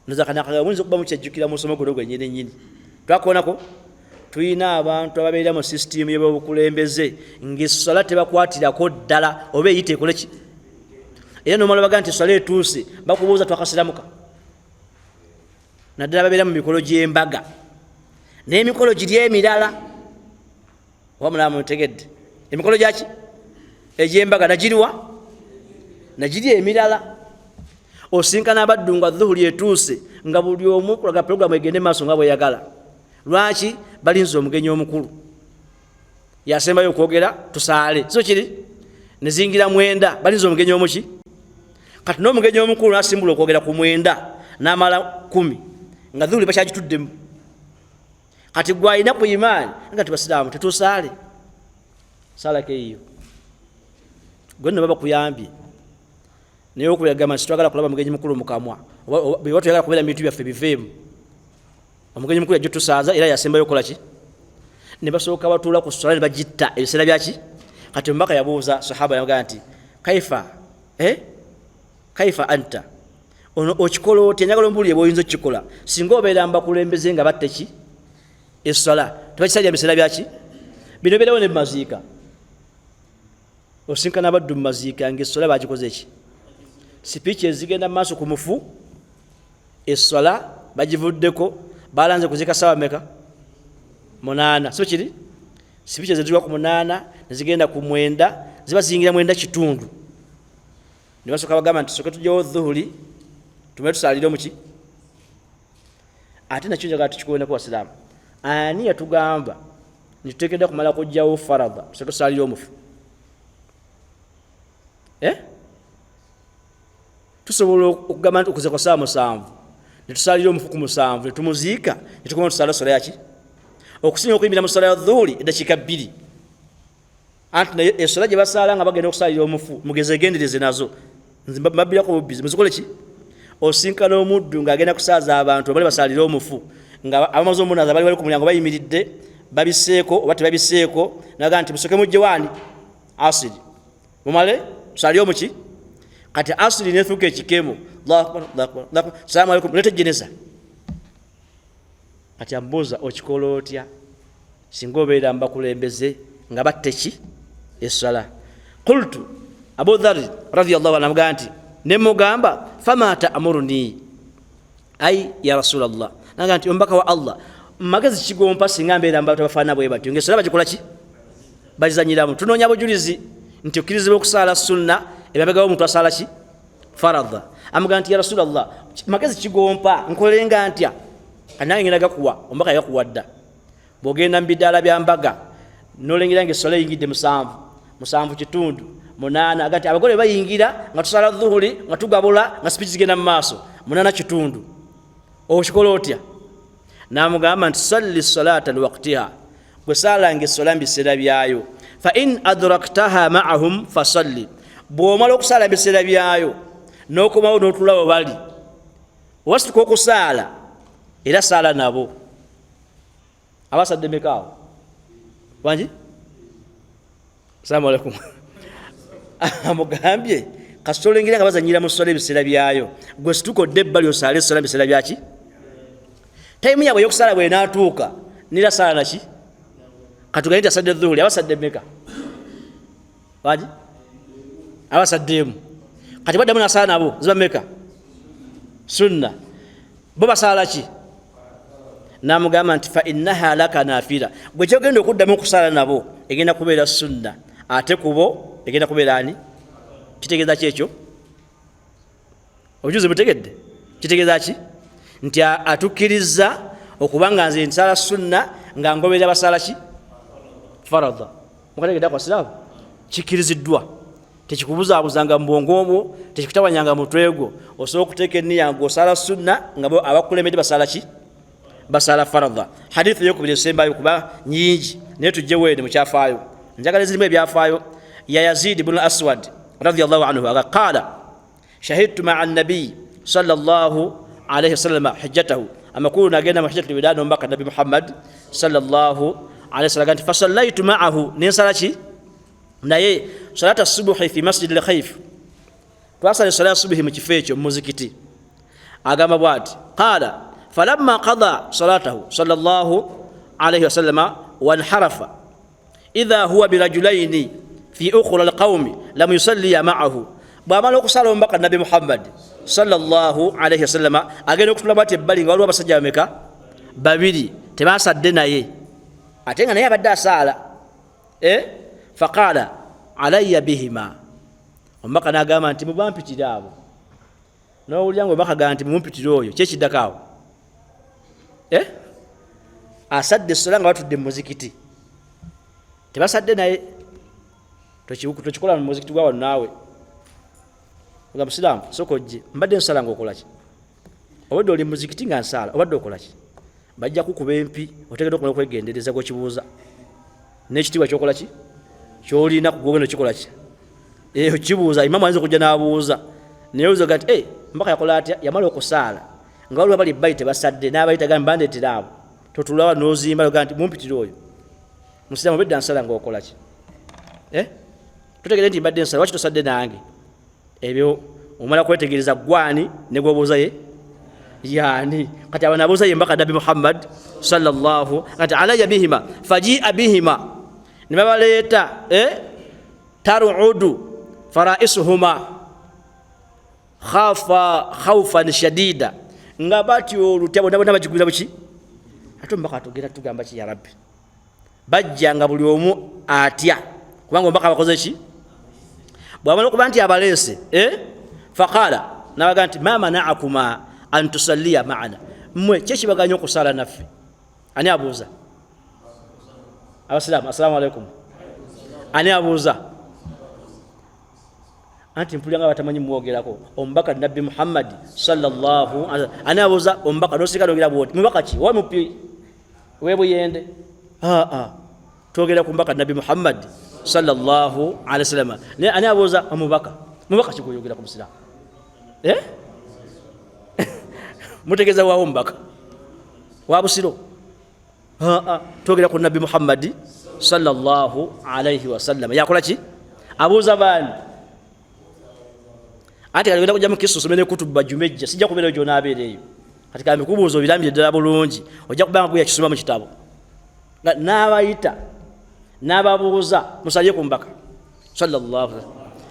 Muyinza okuba mukyejjukira mu musomo guno gwennyini nnyini twakoonako, tulina abantu ababeera mu sisitimu y'obukulembeze ng'essola tebakwatirako ddala oba eyita ekole ki, era nomala baga nti essola etuuse bakubuuza twakasiramuka, naddala babeera mu mikolo gy'embaga n'emikolo giri emirala. Oba mulaba mutegedde emikolo gyaki egy'embaga nagiriwa nagiri emirala. Osinkana abaddu nga dhuhuri etuuse nga buli omu kulaga puroguramu egende maaso nga bweyagala. Lwaki? Balinze omugenyi omukulu yasembayo okwogera tusaale, so kiri nezingira mwenda, balinze omugenyi omuki. Kati n'omugenyi omukulu nasimbula okwogera ku mwenda n'amala 10 nga dhuhuri bakyagituddemu. Kati gwe alina ku imaani nga tibasiraamu tetusaale, saalako eyiyo gwe nno baba kuyambye. Naye okuyagamba nti twagala kulaba mugenyi mukulu mukamwa, bwe twagala kubeera mu bintu byaffe biveemu. Omugenyi mukulu yajja tusaaza era yasembayo okukola ki, ne basooka batuula ku swala ne bagitta ebiseera byaki. Kati omubaka yabuuza sahaba yamugamba nti kaifa kaifa anta, ono okikola otya? Njagala ombuulire bw'oyinza okukikola singa obeera mubakulembeze nga batta ki esswala tebakisalira biseera byaki. Bino bibeerawo ne mumaziika, osinkana abaddu mu maziika ng'esswala bagikoze ki, sipiiki ezigenda mu maaso ku mufu esswala bagivuddeko, balanze kuziika ssaawa meka 8, so kiri sipiiki ezituuka ku 8 nezigenda ku 9, ziba ziyingira 9:15, ne basooka bagamba nti soke tujjawo dhuhuri tumale tusaalire omuki. Ate nakyo njagala tukikuwenako basiraamu, ani yatugamba nti tuteekeddwa kumala kujjawo faradha tusoke tusaalire omufu? Tusobola okugamba nti okuze kwa ssaawa 7 ne tusaalira omufu ku 7 ne tumuziika ne tukoma tusaala swala yaki, okusinga okuyimirira mu swala ya dhuhuri eddakiika 2. Anti naye eswala gye basaala nga bagenda okusaalira omufu mugeze egendereze nazo nze mbabbirako bubbizi muzikole ki. Osinkana omuddu ng'agenda kusaaza abantu abali basaalira omufu nga abamaze omunaaza bali bali ku mulyango bayimiridde babiseeko oba tebabiseeko, naga nti musoke mujje waani asiri mumale tusaalire omuki. Kati asiri nefuuka ekikemo, Allahu akbar, Allahu akbar, Allahu akbar, salaamu aleikum, leeta ejjeneza. Kati ambuuza okikola otya singa obeera mubakulembeze nga batte ki esswala? Qultu, Abu Dharri radiyallahu anhu amugamba nti nemugamba fama ta'muruni ai ya Rasulallah, naga nti omubaka wa Allah magezi kigompa singa mbeera mubantu abafaanana bwe batyo ng'esswala bagikola ki bagizanyiramu. Tunoonya bujulizi nti okkirizibwa okusaala sunna emabega w'omuntu asaala ki faradha. Amugamba nti ya Rasulallah magezi kigompa nkolenga ntya? Nange ngenda gakuwa, omubaka yakuwa dda. Bw'ogenda mu bidaala bya mbaga n'olengera ng'esswala eyingidde 7, 7:15, 8, aga nti abagole bayingira nga tusaala dhuhuri nga tugabula nga sipiiki zigenda mu maaso 8:15, okikola otya? N'amugamba nti salli salata liwaktiha, gwe saalanga esswala mu biseera byayo, fa in adraktaha ma'ahum fasalli, bw'omala okusaala mu biseera byayo n'okomawo n'otuula we bali wasituka okusaala era saala nabo. Abasadde mekaawo wangi, assalamu alaikum. Amugambye kasita olengera nga bazanyira mu swala ebiseera byayo, gwe situka odde ebbali osaale esswala mu biseera byaki. Tayimu yaabwe ey'okusaala bw'enaatuuka nera saala naki. Katugambe nti asadde dhuhuri, abasadde meka wangi, abasaddeemu. Kati baddamu nasaala nabo ziba meka sunna, bo basaala ki? Namugamba nti fa innaha laka nafira, gwe kyogenda okuddamu okusaala nabo egenda kubeera sunna, ate kubo egenda kubeera ani? Kitegeeza ki ekyo? Obujuzi butegedde kitegeeza ki? Nti atukkiriza okuba nga nze nsaala sunna nga ngoberera basaala ki faradha. Mukategedde ako basiraamu? Kikkiriziddwa, tekikubuzaabuzanga mu bwongo bwo, tekikutawanyanga mutwe gwo. Osobola okuteeka eniya nga osaala sunna nga abakulemedde basaala ki? Basaala faradha. Hadithu eyokubiri esembayo, kuba nyingi naye tujje weene mukyafaayo, njagala ezirimu ebyafaayo, ya Yazid bunu Aswad radiallahu anhu aga qala shahidtu maa nabiyi sallallahu alaihi wasallama hijjatahu. Amakulu nagenda mu hijjatul wida nomubaka Nabi Muhammad sallallahu alaihi wasallam nti fasallaitu maahu, nensala ki naye salata subuhi fi masjidi lkhaif. Twasala esala ya subuhi mu kifo ekyo mu muzikiti. Agamba bwati qala falamma qada salatahu sallallahu alaihi wasallama wanharafa idha huwa birajulaini fi ukhra alqaumi lam yusalliya maahu. Bwamala okusala omubaka Nabi Muhammad sallallahu alaihi wasallama agenda okutulamu ati ebbali nga waliwo abasajja bameka? Babiri, tebasadde naye ate nga naye abadde asaala. Faqala alaya bihima, omubaka nagamba nti mubampitire abo. Nowulira nga omubaka gaa nti mumumpitire oyo, kyekiddako awo asadde essola nga batudde mu muzikiti tebasadde naye. Tokikola mu muzikiti gwa wano naawe nga musiraamu, soka ojje, mbadde nsala nga okolaki? Obadde oli muzikiti nga nsaala, obadde okolaki? Bajja kukuba empi. Otegedde okumala okwegendereza gwekibuuza n'ekitiibwa kyokolaki kyolina kugogenda okikolaki okibuuza. Imamu ayinza okujja n'abuuza, naye ozoga nti mbaka yakola atya? Yamala okusaala nga waliwo abali ebbali tebasadde, n'abayita gamba bandeetera abo. Totulawa n'ozimba oga nti mumpitire oyo musiraamu, obedda nsala nga okolaki? Totegere nti mbadde nsala, lwaki tosadde nange? Ebyo omala kwetegereza gwani ne gwobuuza ye yani. Kati abo nabuuza ye mbaka Nabi Muhammad sallallahu kati alaya bihima fajia bihima, ne babaleeta tarudu faraisuhuma khafa khaufan shadida, nga batyo olutya bonna bonna bagigwira buki. Ate omubaka atugenda tugamba ki? Ya Rabbi, bajja nga buli omu atya kubanga omubaka bakoze ki? Bwamala okuba nti abaleese faqala nabaga nti ma manaakuma an tusalliya maana, mmwe kyekibaganya okusaala naffe? Ani abuuza? Abasiraamu, assalamu alaikum. Ani abuuza? Anti mpulira nga batamanyi mwogerako omubaka Nabbi Muhammadi sallallahu. Ani abuuza omubaka? Nosika nogera bwoti, mubaka ki? Owa mupi webuyende? Twogera ku mubaka Nabbi Muhammadi sallallahu alaihi wasallam. Naye ani abuuza omubaka? Mubaka ki gweyogera ku musiraamu? Mutegeeza waawo omubaka wa Busiro? Twogera ku Nabbi Muhammadi sallallahu alaihi wasallam. Yakola ki? Abuuza baani? Anti kati ogenda kujja mukisu osome ne kutubu bajumejja, sijja kubeerayo gyonaabeera eyo. Kati kambikubuuza obirambire ddala bulungi, ojja kubanga gwe yakisoma mu kitabo. N'abayita n'ababuuza musalye ku mbaka sallallahu.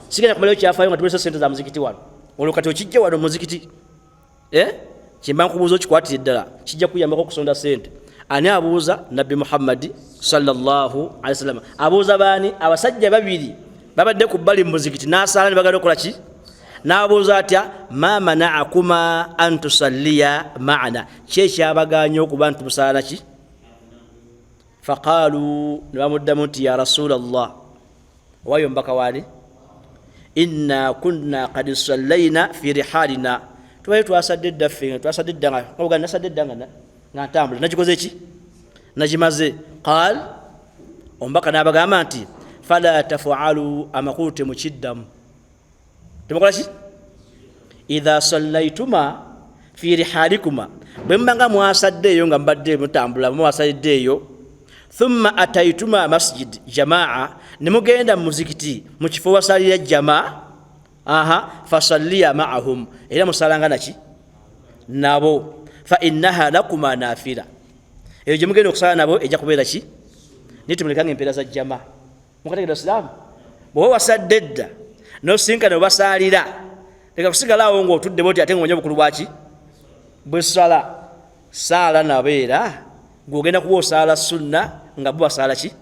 Sigenda kumalayo kyafaayo nga tumulese sente za muzikiti wano. Olwo kati okijja wano muzikiti, kyemba nkubuuza okikwatire ddala, kijja kuyambako okusonda sente. Ani abuuza? Nabbi Muhammadi sallallahu alaihi wasallam abuuza baani? Abasajja babiri babadde ku bbali mu muzikiti n'asaala ne bagenda okukola ki? N'abuuza atya? Ma manaakuma an tusalliya maana, ki ekyabaganya okuba nti musaala ki? Faqaalu, ne bamuddamu nti ya rasula llah, owayo omubaka waani, inna kunna kad sallaina fi rihalina, tubaye twasadde edda ffe, twasadde edda nga nasadde edda nga ntambula, nagikoze ki? Nagimaze. Qal, omubaka n'abagamba nti fala tafalu, amakulu temukiddamu, temukola ki? Idha sallaituma fi rihalikuma, bwe mubanga mwasadde eyo nga mubadde mutambula mwasalidde eyo, thumma ataituma masjid jamaa, ne mugenda mu muzikiti mu kifo wasalira jamaa, aha, fasalliya maahum, era musalanga naki nabo, fa innaha lakuma nafira, eyo gye mugenda okusala nabo ejja kubeera ki? Naye temulekanga empeera za jama. Mukategedde basiraamu, bw'oba wasadde edda nosinkana webasaalira, leka kusigala awo ng'otudde bwoti ate ng'omanya obukulu bwaki bwesala. Saala nabo, era gw'ogenda kuba osaala sunna nga bo basaala ki?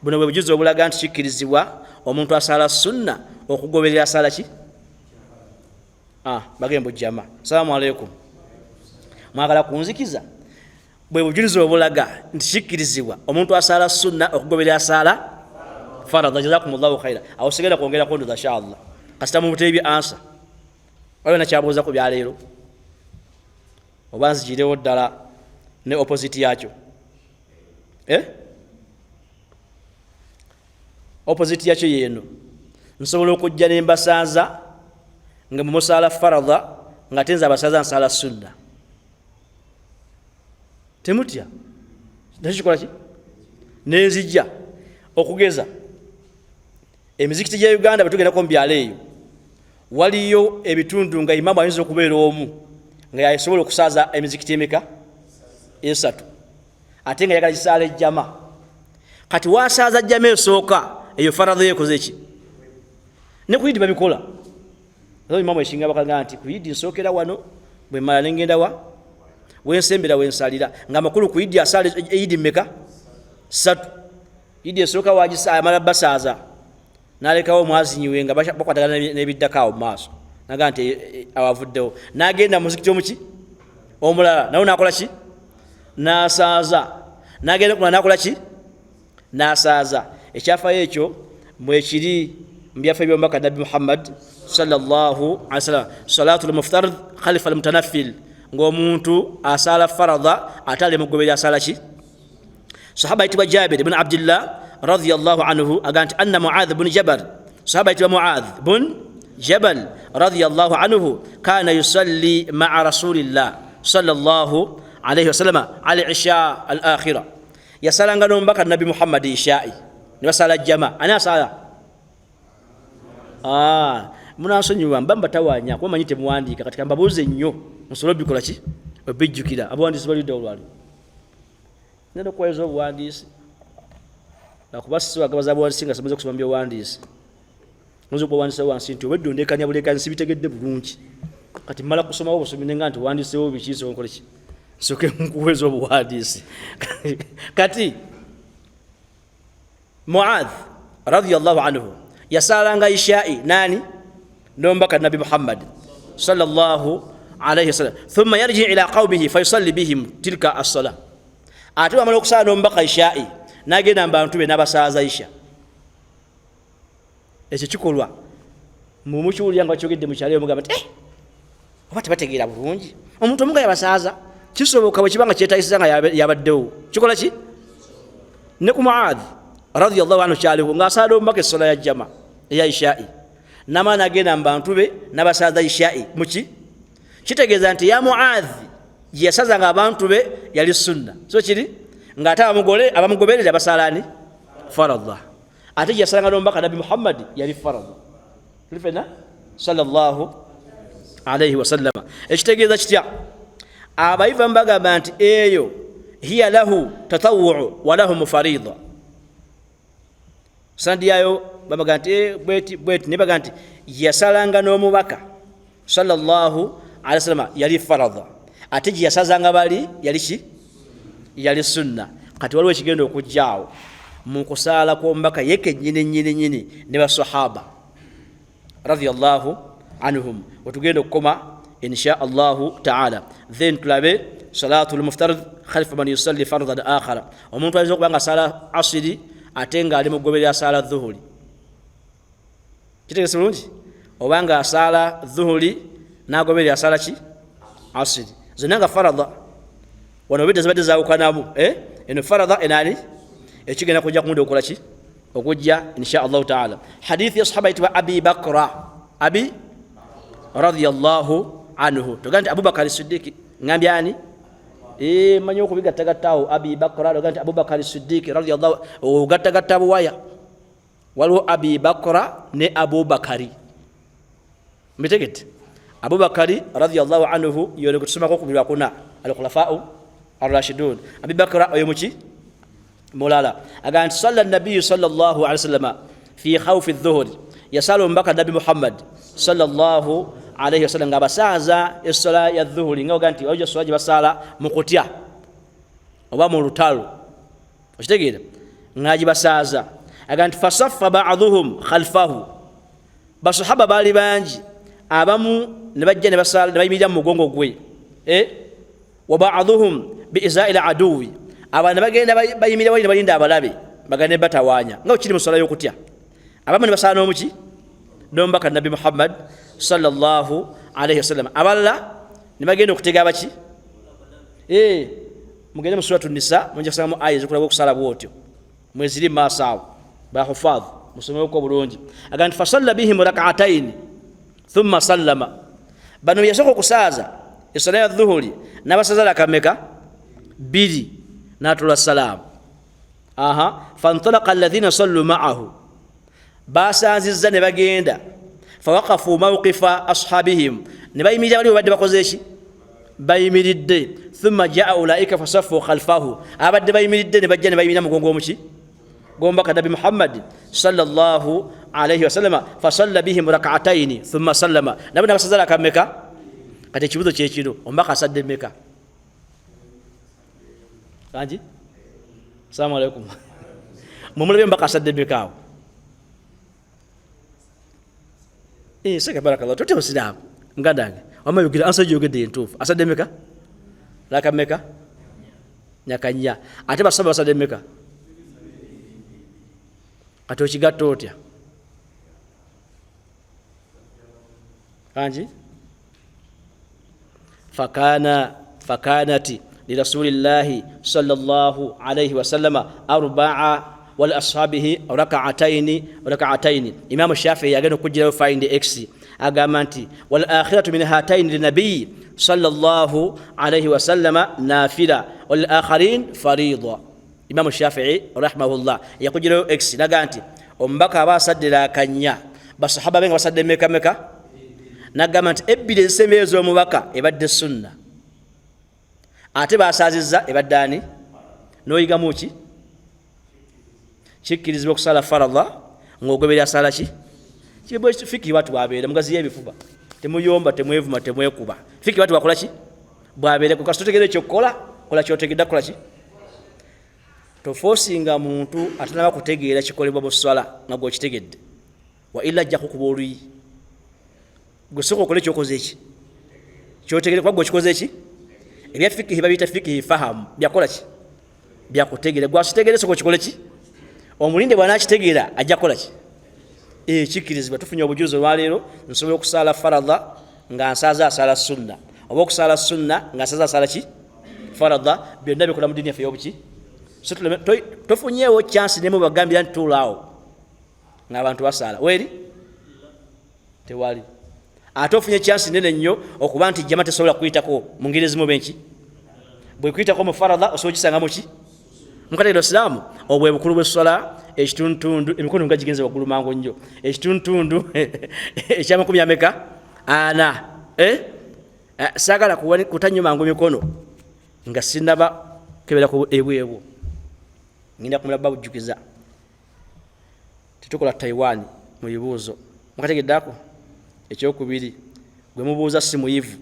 Buno bwe bujuzi obulaga nti kikkirizibwa omuntu asaala sunna okugoberera asaala ki? Bagembo jama, assalamu alaikum. Mwagala kunzikiza? Bwe bujulizi obulaga nti kikkirizibwa omuntu asaala sunna okugoberera asaala Faradha. Jazakumullahu khaira. Awo sigenda kwongerako ndoza inshallah, kasita mubuteebye ansa. Waliwo nakyabuuza ku byaleero oba nzigirewo ddala ne opposite yakyo? Eh? Opposite yakyo yeeno, nsobola okujja nembasaaza nga mumusaala faradha, nga te nze abasaaza nsaala sunna. Temutya, nakyo kikola ki? Nenzijja okugeza emizikiti gya Uganda, bwetugendako mu byalo eyo, waliyo ebitundu nga imamu ayinza okubeera omu nga yasobola okusaaza emizikiti emeka? Esatu, ate nga yagala kisaala ejjama. Kati wasaaza jjama esooka, eyo faradha yekoze ki? Ne ku idi babikola. Imamu ekinga bakaga nti ku idi nsookera wano, bwemala nengenda wa wensembera wensalira, nga amakulu ku idi asaala eidi mmeka? Satu. Idi esooka wagisa, amala basaaza, nalekawo omwazinyiwe nga bakwatagana n'ebiddako awo mumaaso, naga nti awavuddewo, nagenda muzikiti omuki omulala, nawo nakola ki? Nasaaza. Nagenda kumala nakola ki? Nasaaza. Ekyafayo ekyo mwekiri mubyafa byomubaka Nabbi Muhammad sallallahu alaihi wasallam, salatu lmuftard khalifa almutanafil, ngaomuntu asaala faradha ate ali mugoberi asaala ki? Sahaba ayitibwa Jabir bun Abdillah radiallahu anhu aga nti anna Muadh bun Jabal, sahaba ayitibwa Muadh bun Jabal radiallahu anhu, kana yusalli maa rasulillah sallallahu alaihi wasallama al isha al akhira, yasalanga nomubaka Nabbi Muhammadi ishai, nebasala jama. Ani asala? Munansonyiwa, mba mbatawanya kuba manyi temuwandiika. Kati kambabuuze nnyo musobole obikola ki? Obijjukira. Abawandiisi balidde olwali nenda okuwayeza obuwandiisi, nakuba siwagabaza buwandiisi nga simaze kusoma byowandiisi. Oyinza okubawandiisa wansi nti obwedde ondekanya bulekanyi, sibitegedde bulungi. Kati mmala kusomawo obusomi nenga nti wandiisewo biki, nsoke nkole ki? Nsoke nkuweza obuwandiisi. Kati Muadh radiallahu anhu yasalanga ishai nani? Nomubaka Nabi Muhammad sallallahu alaihi wasallam, thumma yarji ila qaumihi fayusalli bihim tilka assala. Ate bamala okusala nomubaka ishai, nagenda mubantu be nabasaaza isha. Ekyo kikolwa mumukiwulira nga bakyogedde mukyalo, mugamba nti oba tebategeera bulungi. Omuntu omu nga yabasaaza kisoboka bwe kiba nga kyetayisiza nga yabaddewo. Kikola ki? Ne ku Muadh radiallahu anhu kyaliwo, ngaasaala omubaka essola ya jama eya ishai, namala nagenda mu bantu be nabasaaza ishai. Muki kitegeeza nti ya Muadh gyeyasazanga abantu be yali sunna, so kiri ngaate abamugoberera basalani faradha, ate gyeyasalanga nomubaka Nabbi Muhammadi yali faradha. Tuli fena sallallahu alaihi wasallama. Ekitegeeza kitya? Abayiva mubagamba nti eyo hiya lahu tatawuu walahum farida. Sanadi yayo babaga nti bweti bweti, naye baga nti yasalanga n'omubaka sallallahu alaihi wasallama yali faradha, ate gye yasazanga bali yali ki? Yali sunna. Kati waliwo ekigenda okujjaawo mu kusaala kw'omubaka ye kennyini nyini nyini ne basahaba radiallahu anhum, wetugenda okukoma insha allahu taala. Then tulabe salatu lmuftard khalfa man yusalli fardan akhara. Omuntu ayinza okuba nga asaala asiri ate nga ali mugoberera asaala dhuhuri, kitegese bulungi? Oba nga asaala dhuhuri nagoberera asaala ki? Asiri. Zonna nga faradha. Wano obedde zibadde zawukanamu, eh? Eno faradha enani ekigenda kujja kumundi okukola ki okujja insha allahu taala. Hadithi ya sahaba yitibwa Abi Bakra, abi radiallahu anhu, toga nti Abubakari Sidiki. Ngambye ani? Manyi okubigattagattaawo. Abi Bakra, toga nti Abubakari Sidiki radiallahu, ogattagatta buwaya. Waliwo Abi Bakra ne Abubakari, mbitegedde? Abubakari radiallahu anhu yone kutusomako ku lwakuna, alkhulafau arrashidun. Abi Bakra oyo muki mulala. Agamba nti salla nabiyu sallallahu alaihi wasallama fi khaufi dhuhuri, yasala omubaka Nabi Muhammad sallallahu alaihi wasallam nga abasaaza essola ya dhuhuri, nga oga nti waliwo essola gye basaala mu kutya oba mu lutalo, okitegeera, ng'agibasaaza. Agamba nti fasaffa baduhum khalfahu, basahaba baali bangi, abamu ne bajja ne basaala ne bayimirira mu mugongo gwe, wa baduhum biizai laduwi, abalala ne bagenda bayimirira wali ne balinda abalabe. Bagane batawaanya nga kiri mu swala y'okutya, abamu ne basaala n'omuki n'omubaka Nabbi Muhammad sallallahu alaihi wasallam, abalala ne bagenda okutega abaki. Mugende mu suratu Nisa mujja kusangamu aya ezikulaga okusala bwotyo, mweziri mu maaso awo bahufadh musomewoko bulungi. Agamba nti fasalla bihim rak'ataini thumma sallama. Bano yasooka okusaaza eswala ya dhuhuri n'abasaza raka meka? Bbiri, n'atula salaamu. Fantalaka alladhina sallu ma'ahu, basanzizza ne bagenda, fawaqafu mawqifa ashabihim, ne bayimirira bali babadde bakoze eki? Bayimiridde. Thumma jaa ulaika fasaffu khalfahu, abadde bayimiridde ne bajja ne bayimirira mugongo omuki gombaka Nabbi Muhammad sallallahu alaihi wasallama, fasalla bihim rak'ataini thumma sallama, nabo nabasaza raka meka? Kati ekibuzo kyekino, omubaka asadde meka? Kanji, assalamu alaikum. Mumulabe omubaka asadde meka awo? Seka barakallah, tote musiraamu muganda wange, wamma yogera ansa gyogedde entuufu. Asadde meka? Raka meka? Nyakanya. Ate basaba basadde meka? Kati okigatta otya? Kanji, fakanati lirasulillahi sallallahu alaihi wasallama arbaa wal ashabihi rak'ataini rak'ataini. Imamu Shafii yagenda okugirayo find x, agamba nti wal akhiratu min hataini linabiyi sallallahu alaihi wasallama nafila wal akharin farida. Imamu Shafii rahimahullah yakugirayo x, naga nti omubaka aba asadde rakanya, basahaba be nga basadde meka meka? Nagamba nti ebbiri ezisembeyo ez'omubaka ebadde sunna, ate basaazizza ebadde ani? N'oyigamu ki? Kikkirizibwa okusala faradha ng'ogoberera sala ki? Fiki watu bwabeera mugaziyo ebifuba, temuyomba, temwevuma, temwekuba. Fiki watu bakola ki? Bwabeera kasita otegeera ekyokukola, kola kyotegedda, kola ki? Tofosinga muntu atanaba kutegeera kikolebwa mu swala nga gweokitegedde, wa illa ajja kukuba oluyi. Gwe sooka okole kyokoze eki kyotegere, kuba gwe okikoze eki. Ebya fikihi babiyita fikihi fahamu, byakola ki? Byakutegeera. Gwakitegeere, sooka okikole ki, omulinde bwanakitegeera ajja kukola ki? Kikkirizibwa. Tufunye obujulizi olwaleero, nsobola okusaala faradha nga nsaaza asaala sunna, oba okusaala sunna nga nsaaza asaala ki? Faradha. Byonna bikola mu ddiini yaffe y'obuki. So tofunyeewo chance nemu bagambira nti tuulaawo ng'abantu basaala weeri tewali. Ate ofunye chance nene nnyo okuba nti jama tesobola kuyitako mu ngeri ezimu benki bwekuyitako mu faradha osobola ogisanga muki mukategere osiraamu. Obwe bukulu bw'esswala ekituntundu, emikono nga gigenze waggulu mangu nnyo, ekituntundu ekyamakumi ameka? Ana. Saagala kuta nnyo mangu mikono nga sinaba kebera ku ebwebu, ngenda kumala babujjukiza. Tetukola Taiwan mu bibuuzo, mukategeddako. Ekyokubiri, gwe mubuuza si muyivu,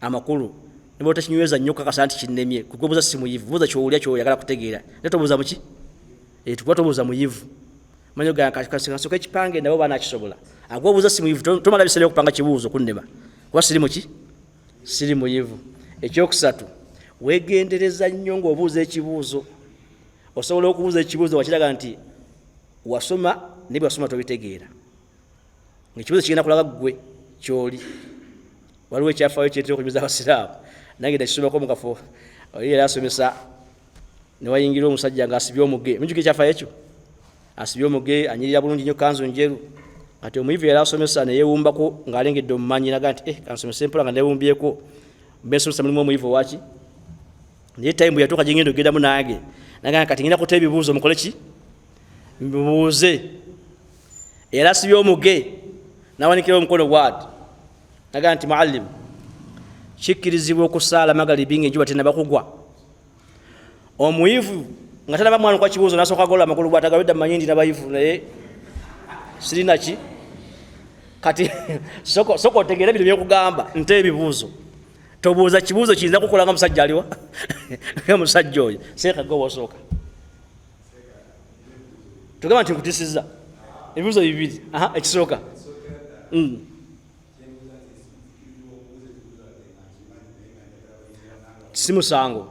amakulu ne bwotakinyweza nnyo okukakasa nti kinnemye, gwe buuza si muyivu, buuza kyowulya kyoyagala kutegeera, naye tobuuza muki tukuba tobuuza muyivu. Manyi kasooka ekipange nabo banakisobola. Agwobuuza si muyivu, tomala biseera okupanga kibuuzo kunnema kuba siri muki, siri muyivu. Ekyokusatu, wegendereza nnyo ng'obuuza ekibuuzo. Osobola okubuuza ekibuuzo wakiraga nti wasoma, naye bwewasoma tobitegeera, ngaekibuuzo kigenda kulaga ggwe kyoli. Waliwo ekyafaayo kyetera okunyumiza abasiraamu, nange nakisomako mukafo. Oli yali asomesa newayingira omusajja ngaasibye omuge. Mujuka ekyafaayo ekyo? Asibye omuge, anyirira bulungi nnyo, kanzu njeru. Kati omuyivu yali asomesa neyewumbako ng'alengedde omumanyi, naga nti kansomese mpola nga newumbyeko, mbensomesa mulimu omuyivu owaki. Naye time bwe yatuuka gyengenda ogendamu nange, naga kati ngenda kuta ebibuuzo, mukole ki? Mbibuuze. Era asibye omuge nawanikirawo omukono gwati, naga nti muallimu, kikkirizibwa okusaala magalibi nga enjuba tenaba kugwa? Omuyivu nga tanaba mwana kwa kibuuzo nasooka gola amakulu bwatagawedda, mmanyi ndi nabayivu naye sirina ki. Kati soka otegeere bino byekugamba nte ebibuuzo, tobuuza kibuuzo kiyinza kukola nga musajja aliwa nga musajja oyo. Seeka gwe wasooka tugamba nti nkutisiza ebibuuzo bibiri. Ekisooka, si musango.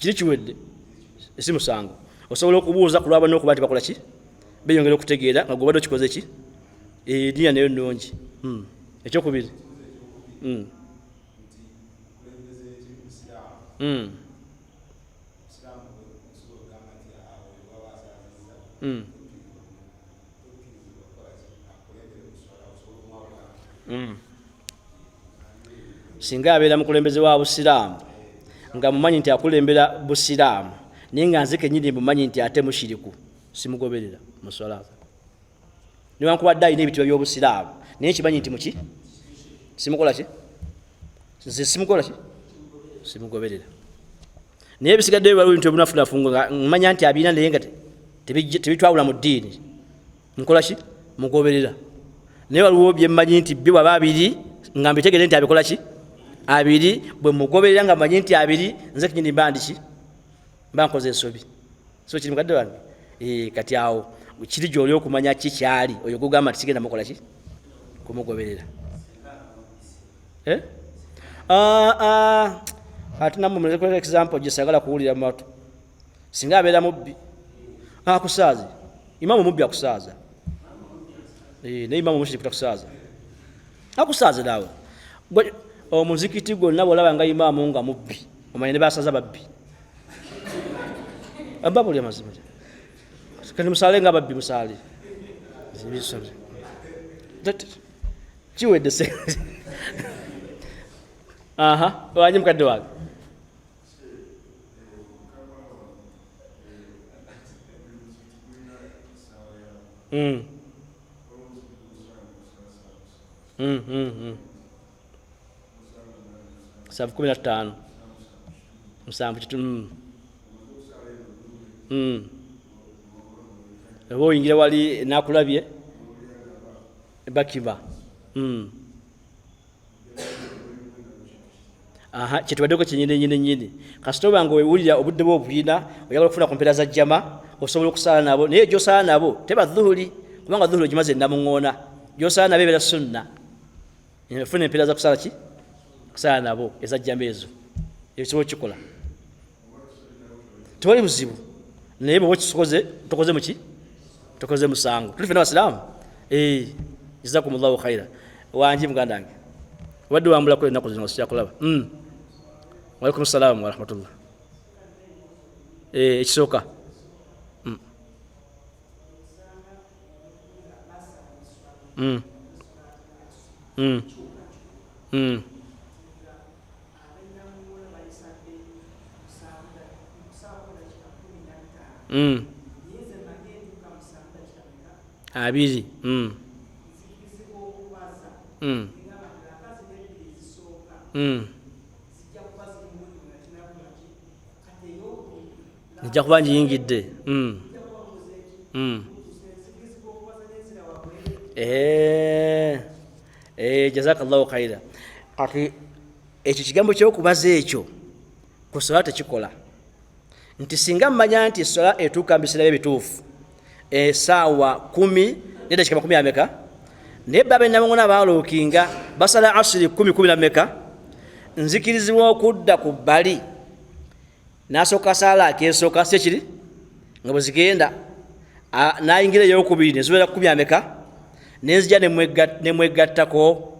Kiri kiwedde, si musango. Osobola okubuuza ku lwaba n'okuba nti bakola ki, beyongera okutegeera nga gwobadde okikoze ki. Ediya nayo nnungi. Ekyokubiri. Singa abeera mukulembeze wa busiraamu nga mumanyi nti akulembera busiraamu, naye nga nze kenyini mumanyi nti ate mushiriku, simugoberera muswala, newankubadde alina ebitiibwa by'obusiraamu, naye kimanyi nti muki simukola ki, nze simukola ki, simugoberera. Naye ebisigadde waliwo ebintu ebinafunafu nga mmanya nti abirina, naye nga tebitwawula mu ddiini, nkola ki, mugoberera. Naye waliwo byemmanyi nti byo bwaba abiri nga mbitegere nti abikola ki abiri, bwe mugoberera nga mmanyi nti abiri, nze kenyini mba ndi ki, mba nkoze ensobi. So kiri mukadde wange. Kati awo kiri gyoli okumanya ki kyali oyo gugamba nti sigenda mukola ki, kumugoberera. Eh? Ate namwe muleke example gye sagala kuwulira mu matu. Singa abeera mubbi akusaaze, imamu mubbi akusaaza, naye imamu mushiriku takusaaza, akusaaze naawe. Omuzikiti gwonna bwolaba nga imaamu nga mubbi, omanye ne basaza babbi. Mbabulya mazima, kati musaale nga babbi, musaale kiwedde se. Aha, wanyi mukadde wange. 7 15 7 kitu. Oba oyingira wali nakulabye bakiba. Aha, kyetubaddeko kyenyini nyini nyini. Kasita oba nga wewulira obudde bwo obulina, oyagala okufuna ku mpeera za jjama, osobola okusaala nabo, naye gyosaala nabo teba dhuhuli, kubanga dhuhuli ogimaze namuŋoona. Gyosaala nabo ebeera sunna, ofuna empeera za kusaala ki, kusaala nabo eza jjama ezo, ebisobola okukikola tewali buzibu. Naye bwoba okikoze tokoze muki, tokoze musango. Tuli fena basiraamu. Jazakumullahu khaira. Wangi muganda wange, obadde wambulako ennaku zino, sikyakulaba. Waalaikum salaamu warahmatullah. Ekisooka. 20. Nja kuba ngiyingidde. Jazakallahu khaira. Kati ekyo kigambo kyokubaza ekyo ku sola tekikola, nti singa mmanya nti sola etuuka mu biseera ebituufu esaawa 10 nedakika makumi ameka, naye baba enabongona balookinga basala asiri 10 10 na meka, nzikirizibwa okudda ku bbali nasooka saala akesooka si ekiri nga bwe zigenda, nayingira eyokubiri nezibeera 10 ameka, nenzija nemwegattako.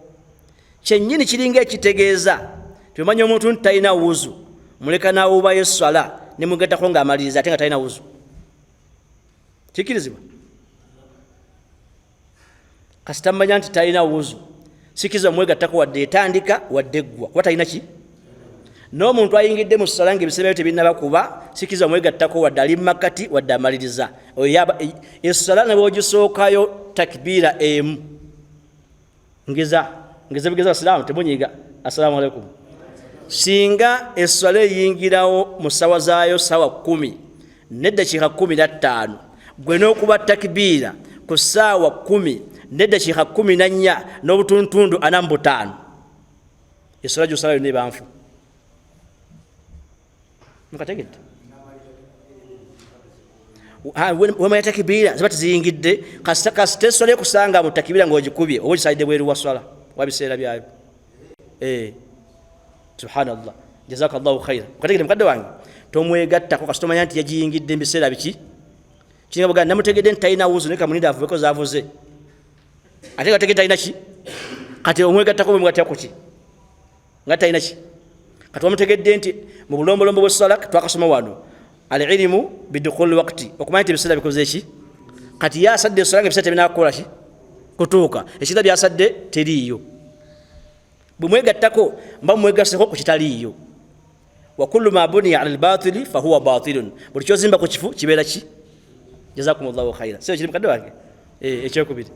Kyennyini kiringa ekitegeeza tebamanya omuntu nti talina wuzu, muleka nawuubayo esswala nemwegattako ng'amaliriza ate nga talina wuzu. Kikirizibwa kasita mmanya nti talina wuzu, sikirizibwa mwegattako wadde etandika wadde eggwa, kuba talina ki. N'omuntu ayingidde mu ssala ng'ebiseera byo tebinnaba kuba, sikirizibwa mwegattako wadde ali mumakkati wadde amaliriza. Oyo essala ne bw'ogisookayo takbiira emu, ngeza ngeza bigeza. Basiraamu temunyiga. Assalamu alaikum. Singa esswala eyingirawo mu ssawa zaayo ssawa 10 neddakiika 15, gwe n'okuba takibiira ku ssaawa 10 neddakiika 14 n'obutuntundu 45, esswala gyosala yonna ebanfu. Mukategedde? Wemanya takibiira ziba teziyingidde, kasita esswala ekusanga mu takibiira ng'ogikubye, oba ogisalidde bweru wa swala wa biseera byayo. Subhanallah, jazakallahu khaira. Mukategedde mukadde wange? Tomwegattako kasita omanya nti yagiyingidde mu biseera biki. Kiringa bw'ogamba namutegedde nti talina wuzu naye kamuninde avubeko z'avuze. Ate nga tegedde talina ki? Kati omwegattako bwe mugattira ku ki? Nga talina ki? Kati wamutegedde nti mu bulombolombo bw'esswala twakasoma wano al-ilmu bidukhuli waqti, okumanya nti ebiseera bikoze ki? Kati ye asadde esswala nga ebiseera tebinakukola ki? Kutuuka. Ekiseera by'asadde teriiyo. Bwe mwegattako mba mwegasseko ku kitaliiyo. Wa kullu ma buniya ala al-batili fa huwa batilun. Buli ky'ozimba ku kifu kibeera ki? Jazakumullahu khaira. Sio kiri mukadde wange? Ekyokubiri.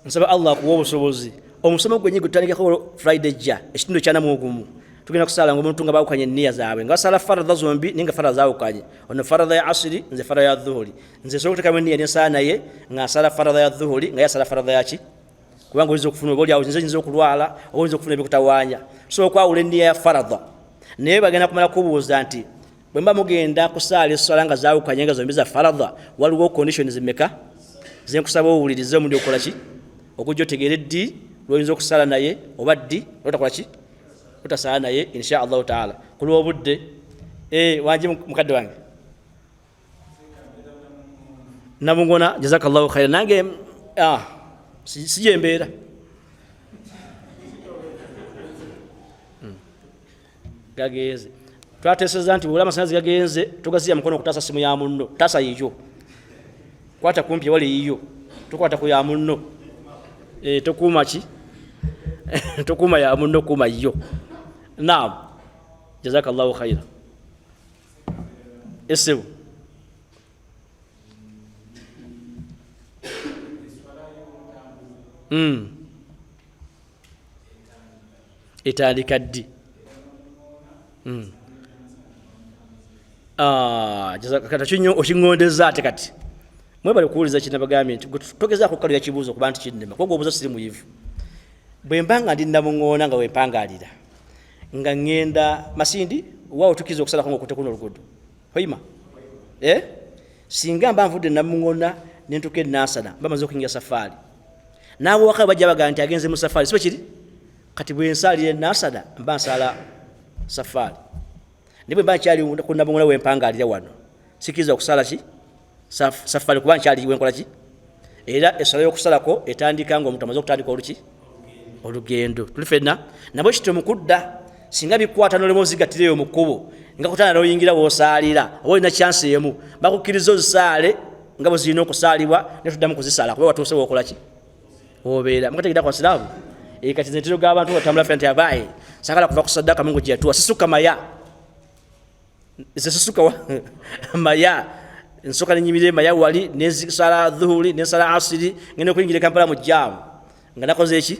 Nsaba Allah akuwa obusobozi. Omusomo gwennyini gutandikako Friday ejja, ekitundu ekyana mu ogumu. Tugenda kusaala ng'omuntu nga baawukanye enniya zaabwe, nga basaala faradha zombi naye nga faradha zaawukanye. Ono faradha ya asiri, nze faradha ya dhuhuri. Nze nsobola okuteekamu enniya ne nsaala naye nga nsaala faradha ya dhuhuri, nga ye asaala faradha ya ki? Kubanga oyinza okufuna oba oliawo, nze nyinza okulwala oba oyinza okufuna ebikutawaanya. Tusobola okwawula enniya ya faradha. Naye bagenda kumala kubuuza nti bwe mba mugenda kusaala esswala nga zaawukanye nga zombi za faradha, waliwo conditions mmeka ze nkusaba owulirize omundi okukola ki? Okujja otegeere ddi lw'oyinza okusaala naye oba ddi lw'otakola ki? Otasaala naye insha Allahu taala. Ku lw'obudde, wangi mukadde wange. Namungona, jazakallahu khaira. Nange, si gye mbeera. Gagenze. Twateesezza nti bw'ola amasannyalaze gagenze, togaziya mukono okutaasa simu ya munno. Taasa yiyo. Kwata kumpi ewali yiyo. Tokwata ku ya munno. Tokuuma ki? Tokuuma ya munno, kuuma yiyo. Naam. Jazakallahu khaira. Esebo. Etandika ddi? Kati okiŋŋondezza ate kati. Mwebale kuwuliriza kye nabagambye nti gwe togezaako kukalira kibuuzo kuba nti kinnema, kuba gw'obuuza siri muyivu. Bwe mba nga ndi Namuŋŋoona nga wempangaalira, nga ŋŋenda Masindi, waawo tukkiriza okusalako ng'okutte kuno oluguudo. Hoima? Singa mba nvudde Namuŋŋoona ne ntuuka e Nansana, mba maze okuyingira safaari. N'ab'owaka bajja bagamba nti agenze mu safaari, si bwe kiri? Kati bwe nsaalira e Nansana, mba nsaala safaari. Naye bwe mba nkyali ku Namuŋŋoona we mpangaalira wano, sikkiriza okusaala ki? Safaari kuba nkyali wenkola ki? Era esswala y'okusalako etandika ng'omuntu amaze okutandika oluki? Olugendo. Tuli ffenna? Nabwe kityo mu kudda, singa bikwata n'olema ozigattira eyo mu kkubo, nga kutanda n'oyingira w'osaalira, oba olina chance emu, bakukkiriza ozisaale nga bwe zirina okusaalibwa, ne tuddamu kuzisaala kuba watuuse w'okola ki? W'obeera. Mukategedde ako Basiraamu? Kati nze ntera ogamba abantu batambula ffenna nti abaaye, saagala kuva ku saddaaka Mungu gye yatuwa, sisukka maya. Nze sisukka maya. Nsooka ne nyimirira maya wali, ne nsaala dhuhuri, ne nsaala asiri, ngenda okuyingira e Kampala mu jaamu. Nga nakoze ki?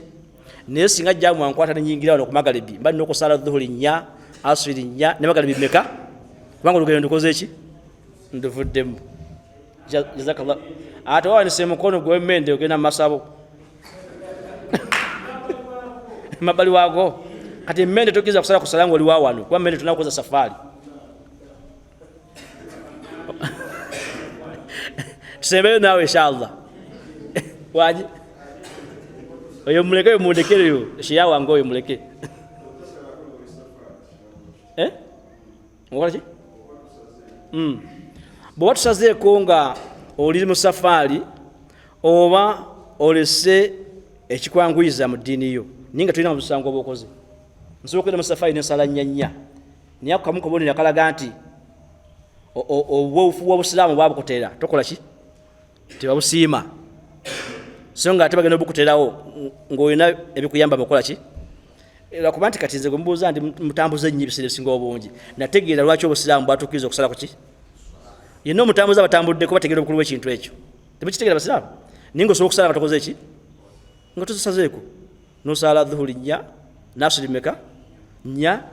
Naye singa jaamu ankwata ne nyingira wano ku magalibi, mba nina okusaala dhuhuri nnya, asiri nnya, ne magalibi mmeka? Kubanga olugendo ndukoze ki? Nduvuddemu. Jazakallah. Ate wawanise omukono gw'emmende ogenda mu masabo. Mabbali waago. Kati emmende tokkiriza kusala kusala ng'oli wa wano, kuba emmende tolina kukoza safaari. Tusembeyo naawe inshallah. Waji? Oyo muleke, oyo mundekereyo. Sheya wange oyo muleke. Okola ki? Bw'oba tusazeeko nga oli mu safaari oba olese ekikwanguyiza mu ddiini yo, naye nga tolina musango oba okoze. Nsobola okugenda mu safaari n'ensala nnya nnya, naye ako kamu kabonero akalaga nti obuwufu bw'Obusiraamu bwabukuteera, tokola ki? Tebabusiima. So nga ate bagenda obukuteerawo ng'olina ebikuyamba mu kukola ki? Lwakuba nti kati nze gwe mubuuza nti mutambuze nnyo ebiseera ebisinga obungi, nategeera lwaki Obusiraamu bwatukkiriza okusala ku ki? Yenna omutambuze abatambuddeko bategeera obukulu bw'ekintu ekyo. Temukitegeera Basiraamu? Naye ng'osobola okusala nga tokoze ki? Nga tozisazeeko. N'osaala dhuhuri nnya, n'asiri mmeka? Nnya,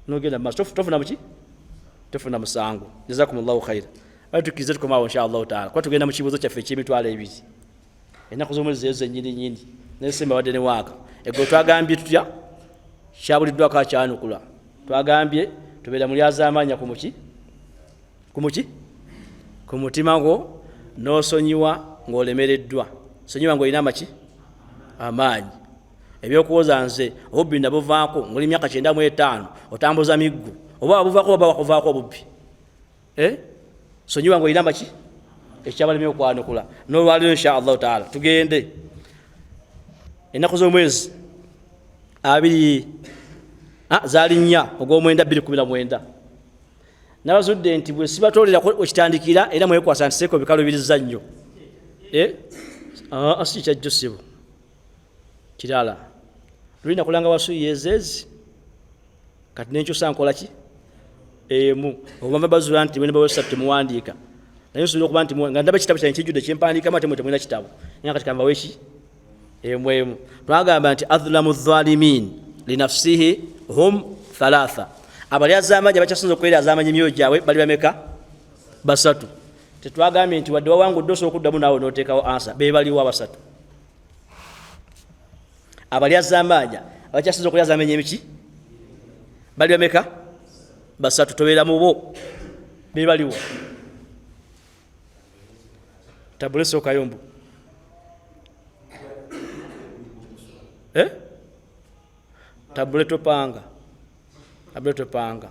n'ogenda mu maaso. Tofuna muki? Tofuna musango. Jazakumullahu khaira. Bale tukkirize tukome awo insha Allahu taala, kuba tugenda mu kibuuzo kyaffe eky'emitwalo ebiri. Ennaku z'omwezi zeezo zennyini nnyini. Naye Simba badde ne waaka. Eggulo twagambye tutya? Kyabuliddwako akyanukula. Twagambye tubeera mu lyazaamaanya ku muki? Ku muki? Ku mutima gwo n'osonyiwa ng'olemereddwa. Sonyiwa ng'olina amaki? Amaanyi. Ebyokuwoza nze obubbi nabuvaako ng'oli myaka 95 otambuza miggo. Oba wabuvaako oba wakuvaako obubbi. Sonyiwa ng'olina amaki? Ekyabalemye okwanukula. N'olwaleero insha Allahu taala tugende. Ennaku z'omwezi abiri zaali 4 ogw'omwenda 2019. Nabazudde nti bwe sibatoolera wekitandikira era mwekwasa nti seeko bikalubiriza nnyo. Si kyajjo ssebo. Kirala. Luli nakulanga wasuyi yezeezi. Kati nenkyusa nkola ki? Emu. Obamba bazula nti bwe baweesa temuwandiika. Naye nsuubira okuba nti nga ndaba ekitabo kyange kijjudde kyempandiikamu ate mwe temulina kitabo. Naye kati kamba weki? Emu emu. Twagamba nti adhlamu dhalimin linafsihi hum thalatha. Abalyazaamaanyi abakyasinze okweryazaamaanyi emyoyo gyabwe bali bameka? Basatu. Tetwagambye nti wadde wawangudde osobola okuddamu naawe n'oteekawo ansa. Be baliwo abasatu. Abalyazaamaanyi abakyasinze okulyazaamaanyi emiki bali bameka? Basatu. Tobeera mu bo. Be baliwo. Tabule sookayo mbu. Tabule topanga. Tabule topanga.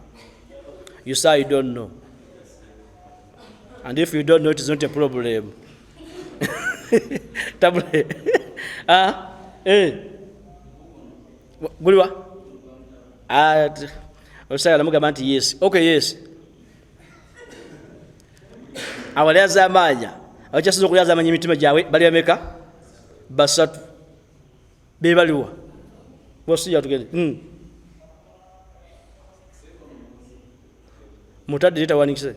You say you don't know. And if you don't know, it is not a problem. Tabule. Guliwa? Osagala mugamba nti yes. Okay, yes. Abalyazaamaanyi abakyasinze okulyazaamaanyi emitima gyabwe bali bameka? Basatu. Be baliwa? Wasiya tugende. Mutadde tetawanikise.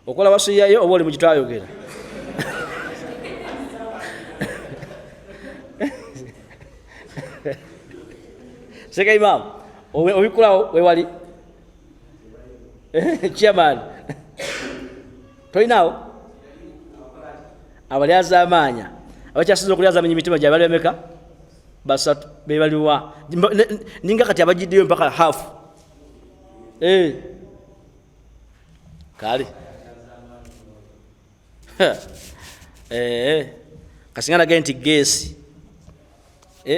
Okola wasiyayo oba oli mu kitwayogera? Seka Imam, obikulawo wewali? Chairman. Tolinaawo? Abalyazaamaanya abakyasinze okulyazaamanya emitima gyabwe bali bameka? Basatu. Be baliwa? Ninga kati abajjiddeyo mpaka half. Kale. Kasinga nage nti geesi.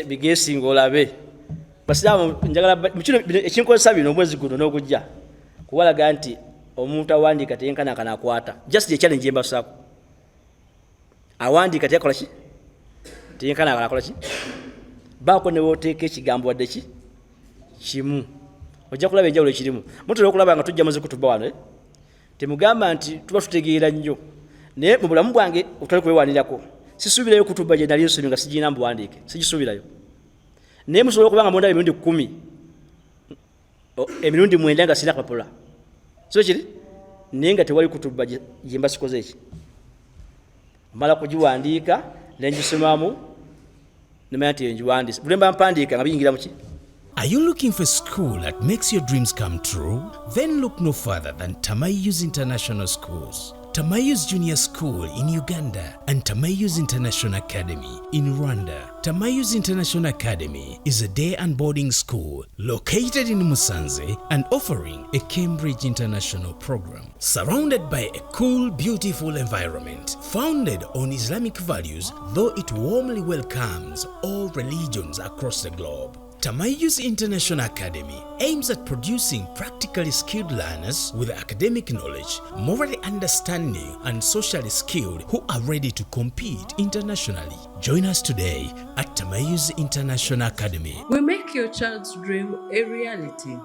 Bigeesi ng'olabe. Basiraamu njagala mukino ekinkozesa bino omwezi guno n'ogujja kubalaga nti omuntu awandiika teyenkanankana akwata. Just ye challenge embasaako. Awandiika teyakola ki? Teyenkanankana akola ki? Baako ne w'oteeka ekigambo wadde ki? Kimu. Ojja kulaba enjawulo ekirimu. Mutera okulaba nga tujja mu zikutuba wano, Temugamba nti tuba tutegeera nnyo. Naye mu bulamu bwange okutali kwewanirako, sisuubirayo kutuba gye nali nsomye nga sigirina mu buwandiike. Sigisuubirayo. Naye musobola okuba nga mundaba emirundi 10, emirundi 9 nga sirina kapapula. So kiri? Naye nga tewali kutuba gye mba sikoze eki. Mala kugiwandiika ne ngisomamu ne manya nti ngiwandiise. Buli mba mpandiika nga biyingira mu ki? Are you looking for a school that makes your dreams come true? Then look no further than Tamayyuz International Schools. Tamayyuz Junior School in Uganda and Tamayyuz International Academy in Rwanda. Tamayyuz International Academy is a day and boarding school located in Musanze and offering a Cambridge International program. Surrounded by a cool, beautiful environment, founded on Islamic values, though it warmly welcomes all religions across the globe. Tamayyuz International Academy aims at producing practically skilled learners with academic knowledge, morally understanding, and socially skilled who are ready to compete internationally. Join us today at Tamayyuz International Academy. We make your child's dream a reality.